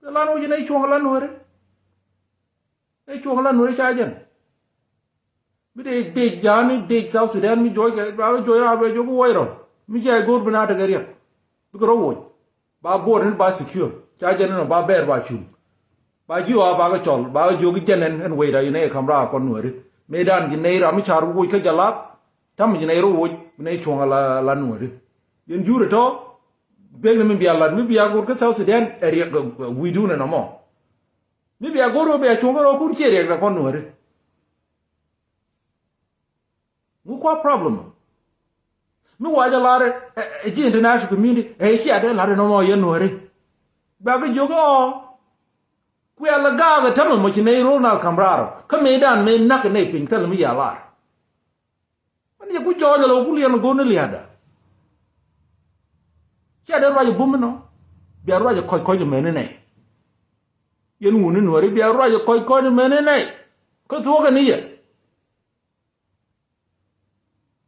Bia la̱t wec nɛy cuɔ̱ŋ la Nuääri. Nɛy cuɔ̱ŋ la Nuääri ca jɛn. Mi dee dec Ja̱a̱ŋ ni dec South Sudan mi juɔc kɛ ba kɛ juɔc raar bɛ juɔk wuɔc rɔ. Mi cia go̱o̱r bi na tekɛ riɛk. Bikɛ rɔ woc. Ba border ni ba secure. Ca jɛn ni nɔ ba bɛɛr ba cuŋ. Ba ji̱ ɣɔaa ba kɛ cɔl, ba kɛ jiök i̱ jɛn ɛn, ɛn wecda, yɛn ɛ ka̱m raar kɔn Nuääri. Mëëdan ji̱ nɛy ram mi ca̱r woc kä jalap, ta̱mɛ ji̱ nɛy rɔ woc, bi nɛy cuɔ̱ŋ ala, ala Nuääri. Yɛn jur ɛ tɔ̱, bek ni mi bia lat, mi bia go̱r kä South Sudan, ɛ riɛk, ɛ, ɛ, wi̱i̱dun ɛn ɔmɔ. Mi bia go̱r ɣöö bia cuɔ̱ŋ kä rɔɔkun ciɛ riɛk rɛ kɔn Nuääri. Ŋu kua problem? Mi wac a lar ɛ, ɛ, ɛ, ji̱ international community, ɛ, cia dee lar ɛn ɔmɔ yɛn Nuääri. Bɛ kɛ jiök ɔ, kuɛl ɛ gaak ɛ tämɛ mɔ ci nɛy ro̱l na ka̱m raar ɔ. Kä mëëdan mëë nak ɛ nɛy piny thilɛ mi ya lar. Mɛn yɛ ku jɔɔc ɛ lɛ wä ku liɛn ɛ go̱o̱r ni lia̱a̱da. Cia dee ruac ɛ bum inɔ. Bia ruac ɛ kɔc kɔc ɛ mɛn inɛ. Yɛn wun ni Nuääri bia ruac ɛ kɔc kɔc ɛ mɛn inɛ. Kä thuɔ̱kɛ ni yɛ.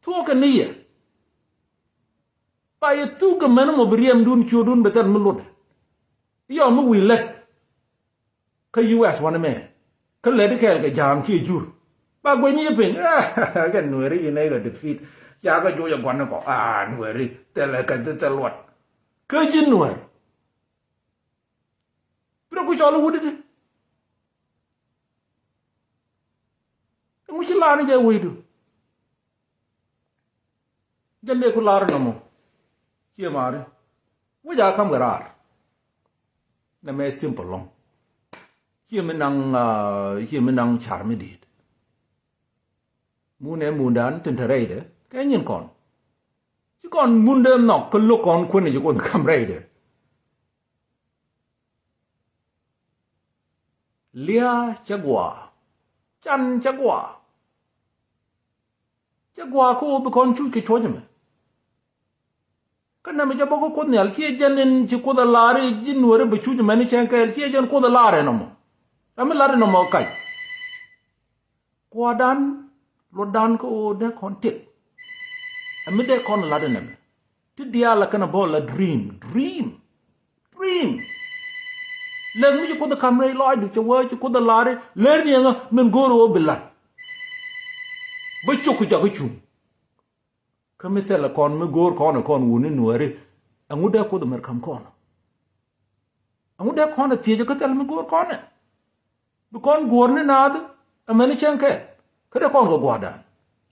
Thuɔ̱kɛ ni yɛ. Ba yɛ thuk kɛ mɛn mɔ bi riɛmdun ciötdun bɛ thɛl mi luɔt. Yɔ mi wi̱i̱ lät. Kä U S wanɛ mɛ. Kä lät kɛɛl kɛ Ja̱a̱ŋ kiɛ Jur. Ba guɛny yɛ piny. Kɛ Nuääri yɛn ɛ kɛ defeat. Ca kɛ juɔc ɛ gua̱n ni kɔ. Ah, Nuääri. Thilɛ kɛ thil luɔt. Kä ji̱ Nuäär. Bi rɔ ku cɔl i̱ wut i̱di. Ɛŋu ci lar ni jɛ wecdu? Jɛn dee ku lar nɔmɔ. Ciɛ mari. Wec a ka̱m kɛ raar. Nɛmɛ simple lɔŋ. Ciɛ mi naŋ, ah, ciɛ mi naŋ car mi di̱i̱t. Mun ɛ mundan tin te rɛydɛ kɛ nyin kɔn. Ci kɔn mundɛ nhɔk kä lo̱k kɔn kuäni ci Kuoth ka̱m rɛydɛ. Lia̱a̱ cɛ gua̱a̱. Can cɛ gua̱a̱. Cɛ gua̱a̱ kä ɣöö bi kɔn cuc kɛ cuɔ̱c ɛmɛ. Kä nɛmɛ cɛ bä kä Kuoth Nhial ciɛ jɛn in ci Kuoth ɛ lar i̱ ji̱ Nuääri bi cuc ɛmɛ ni cɛn kɛɛl ciɛ jɛn Kuoth ɛ lar ɛn ɔmɔ. Ram mi lat ɛn ɔmɔ kac. Kua̱dan luɔtdan kä ɣöö dee kɔn tëk. Ɛ mi dee kɔn lat ɛn ɛmɛ. Ti diaal ɛ kɛn ɛ bä la dream, dream, dream. Lɛk mi ci Kuoth ɛ ka̱m rɛy lɔaacdu cɛ wee ci Kuoth ɛ lar i̱ lɛr ni ɛŋä min go̱o̱r ɣöö bi la̱t. Bä cok ku jakä cuŋ. Kä mi thilɛ kɔn mi go̱o̱r kɔn ɛ kɔn wuni Nuääri. Ɛŋu dee Kuoth ɛ mɛr ka̱m kɔn ɛ? Ɛŋu dee kɔn ɛ thiecä kä thilɛ mi go̱o̱r kɔn ɛ? Bi kɔn guɔ̱ɔ̱r ni naath, amäni cäŋ kɛɛl. Kä te kɔn kɛ gua̱a̱rdan,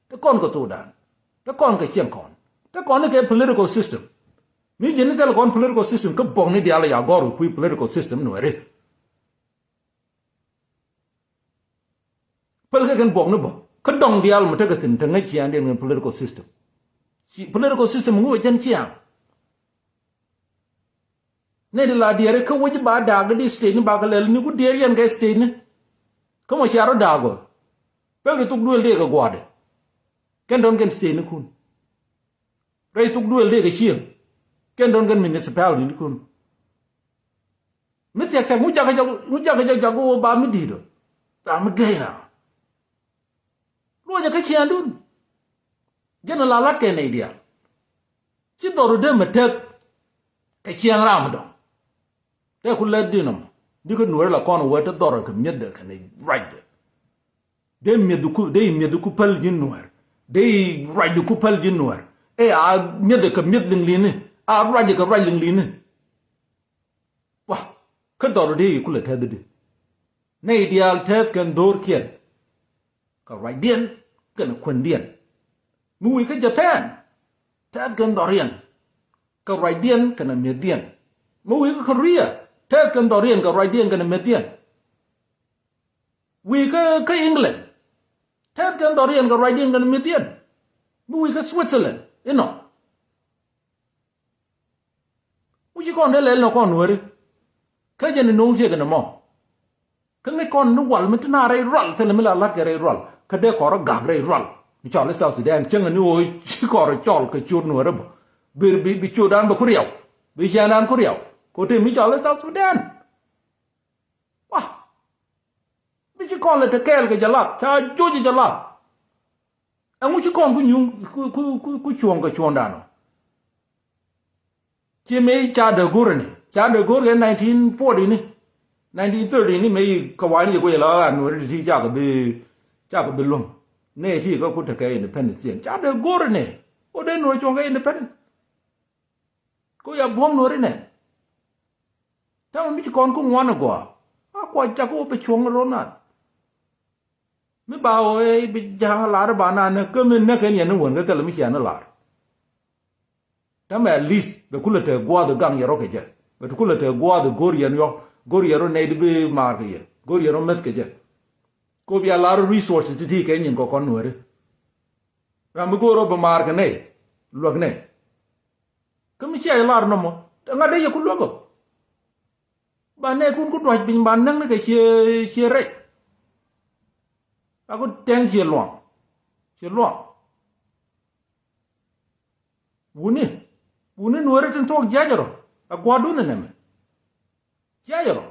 te kɔn kɛ thokdan, te kɔn kɛ cieŋ kɔn, te kɔn ni kɛ political system. Mi ji̱n ni thil kɔn political system, kä buɔk ni diaal ya gɔr kɛ kui̱ political system Nuɛri. Päl kɛ kɛn buɔk ni bä kä dɔŋ diaal mi tekɛ thi̱n, te ŋäc ciaaŋdiɛn kɛn political system. Ci political system ŋu ɛ jɛn ciaaŋ. Nɛ di la diɛɛri kä wec ba daak di state ni ba kɛ lɛl ni ku diɛɛr yɛn kɛ state ni. Kä mɔ cia rɔ daak gɔ. Pek di thuk duël dee kɛ gua̱a̱dɛ. Kɛn dɔn kɛn state ni kun. Rɛy thuk duël dee kɛ cieŋ. Kɛn dɔn kɛn municipality ni kun. Mi thiak thiak ŋu jakɛ jɔk, ŋu jakɛ jɔk jɔk wä ba mi di̱i̱t ɔ. Ba mi gɛy na. Luɔcɛ kä ciaaŋdun. Jɛn a la lat kɛ nɛy diaal. Ci dhɔru dee mɛ tek kɛ ciaaŋ ram dɔ̱ŋ. Tɛ ku lɛt di nɔmɔ di kä Nuɛri la kɔn wee te dhɔrɔ kɛ miethdɛ kɛ nɛy ruacdɛ. Dee mieth ku, dee mieth ku päl ji̱ Nuɛr. Dee ruac ku päl ji̱ Nuɛr. Ɛ a mieth kɛ mieth liŋ li̱ni. A ruac kɛ ruac liŋ li̱ni. Wa, kä dhɔr dee kulɛ tɛth di. Nɛy diaal tɛth kɛn dho̱rkiɛn kɛ ruacdiɛn kɛn kuändiɛn. Mi wi̱i̱ kä Japan, tɛth kɛn dhɔriɛn kɛ ruacdiɛn kɛn miethdiɛn. Mi wi̱i̱ kä Korea, tɛth kɛn dhɔriɛn kɛ ruacdiɛn kɛn miethdiɛn. Wi̱i̱ kä, kä England, tɛth kɛn dhɔriɛn kɛ ruacdiɛn kɛn miethdiɛn. Mi wi̱i̱ kä Switzerland inɔ. Wi̱ci kɔn dee lɛl nɔ kɔn Nuɛri. Kä jɛn ni no̱o̱ŋ ciek ni mɔ. Kä ŋäc kɔn ni wal mi ti na rɛy rual, thilɛ mi la la̱t kɛ rɛy rual. Kä dee kɔn rɔ gak rɛy rual. Mi cɔl i̱ South Sudan, cäŋ ni ɣöö ci kɔn rɔ cɔl kɛ ciöt Nuɛri bä. Bi, bi, bi ciötdan bä ku riɛw. Bi ciaaŋdan ku riɛw. Kɛ ɣöö te mi cɔl i̱ South Sudan. Wa. Bi ci kɔn lɛ te kɛɛl kɛ jɛ lap, ca joc jɛ lap. Ɛŋu ci kɔn ku nyuŋ, ku, ku, ku, ku cuɔ̱ŋ kɛ cuɔ̱ŋdan ɔ? Ci mëë ca dee go̱r ni, ca dee go̱r kɛ nineteen forty ni, nineteen thirty ni, mëë kɛ wani jɛ guɛc la ɣan Nuɛri ti cakɛ bi, cakɛ bi luäŋ. Nɛ ti kɛ ku tekɛ independence thiɛn. Ca dee go̱r ni, ɣöö dee Nuɛri cuɔ̱ŋ kɛ independence. Ko ya buɔ̱m Nuɛri nɛ. Tamɛ mi ci kɔn ku ŋuan a gɔaa. A kua cak wä bi cuɔ̱ŋ rɔ naan. Mi ba wä ɛ bi ja̱a̱ŋ a lar ba naan nä kä mi näk kɛn yɛn ni wän kä thilɛ mi cia ni lar. Tamɛ at least bɛ kulɛ te gua̱a̱th gaŋ yɛ rɔ kɛ jɛ. Bɛ kulɛ te gua̱a̱th go̱r yɛn yɔ, go̱r yɛn rɔ nɛy di bi maar kɛ yɛ. Go̱r yɛn rɔ meth kɛ jɛ. Ko bia lar resources ti ti kɛ nyin kɔ kɔn Nuɛri. Ram mi go̱o̱r ɔ bi maar kɛ nɛy, luäk nɛy. Kä mi cia jɛ lar nɔmɔ, ŋa̱t dee yɛ ku luäk ɔ. Ba nɛy kun ku dua̱c piny ba näk ni kɛ cie, cie rɛc. A ku tɛŋ cie luaŋ, cie luaŋ. Wuni, wuni Nuɛri tin thuɔ̱k jiac rɔ, a gua̱dun ɛ nɛmɛ. Jiac rɔ.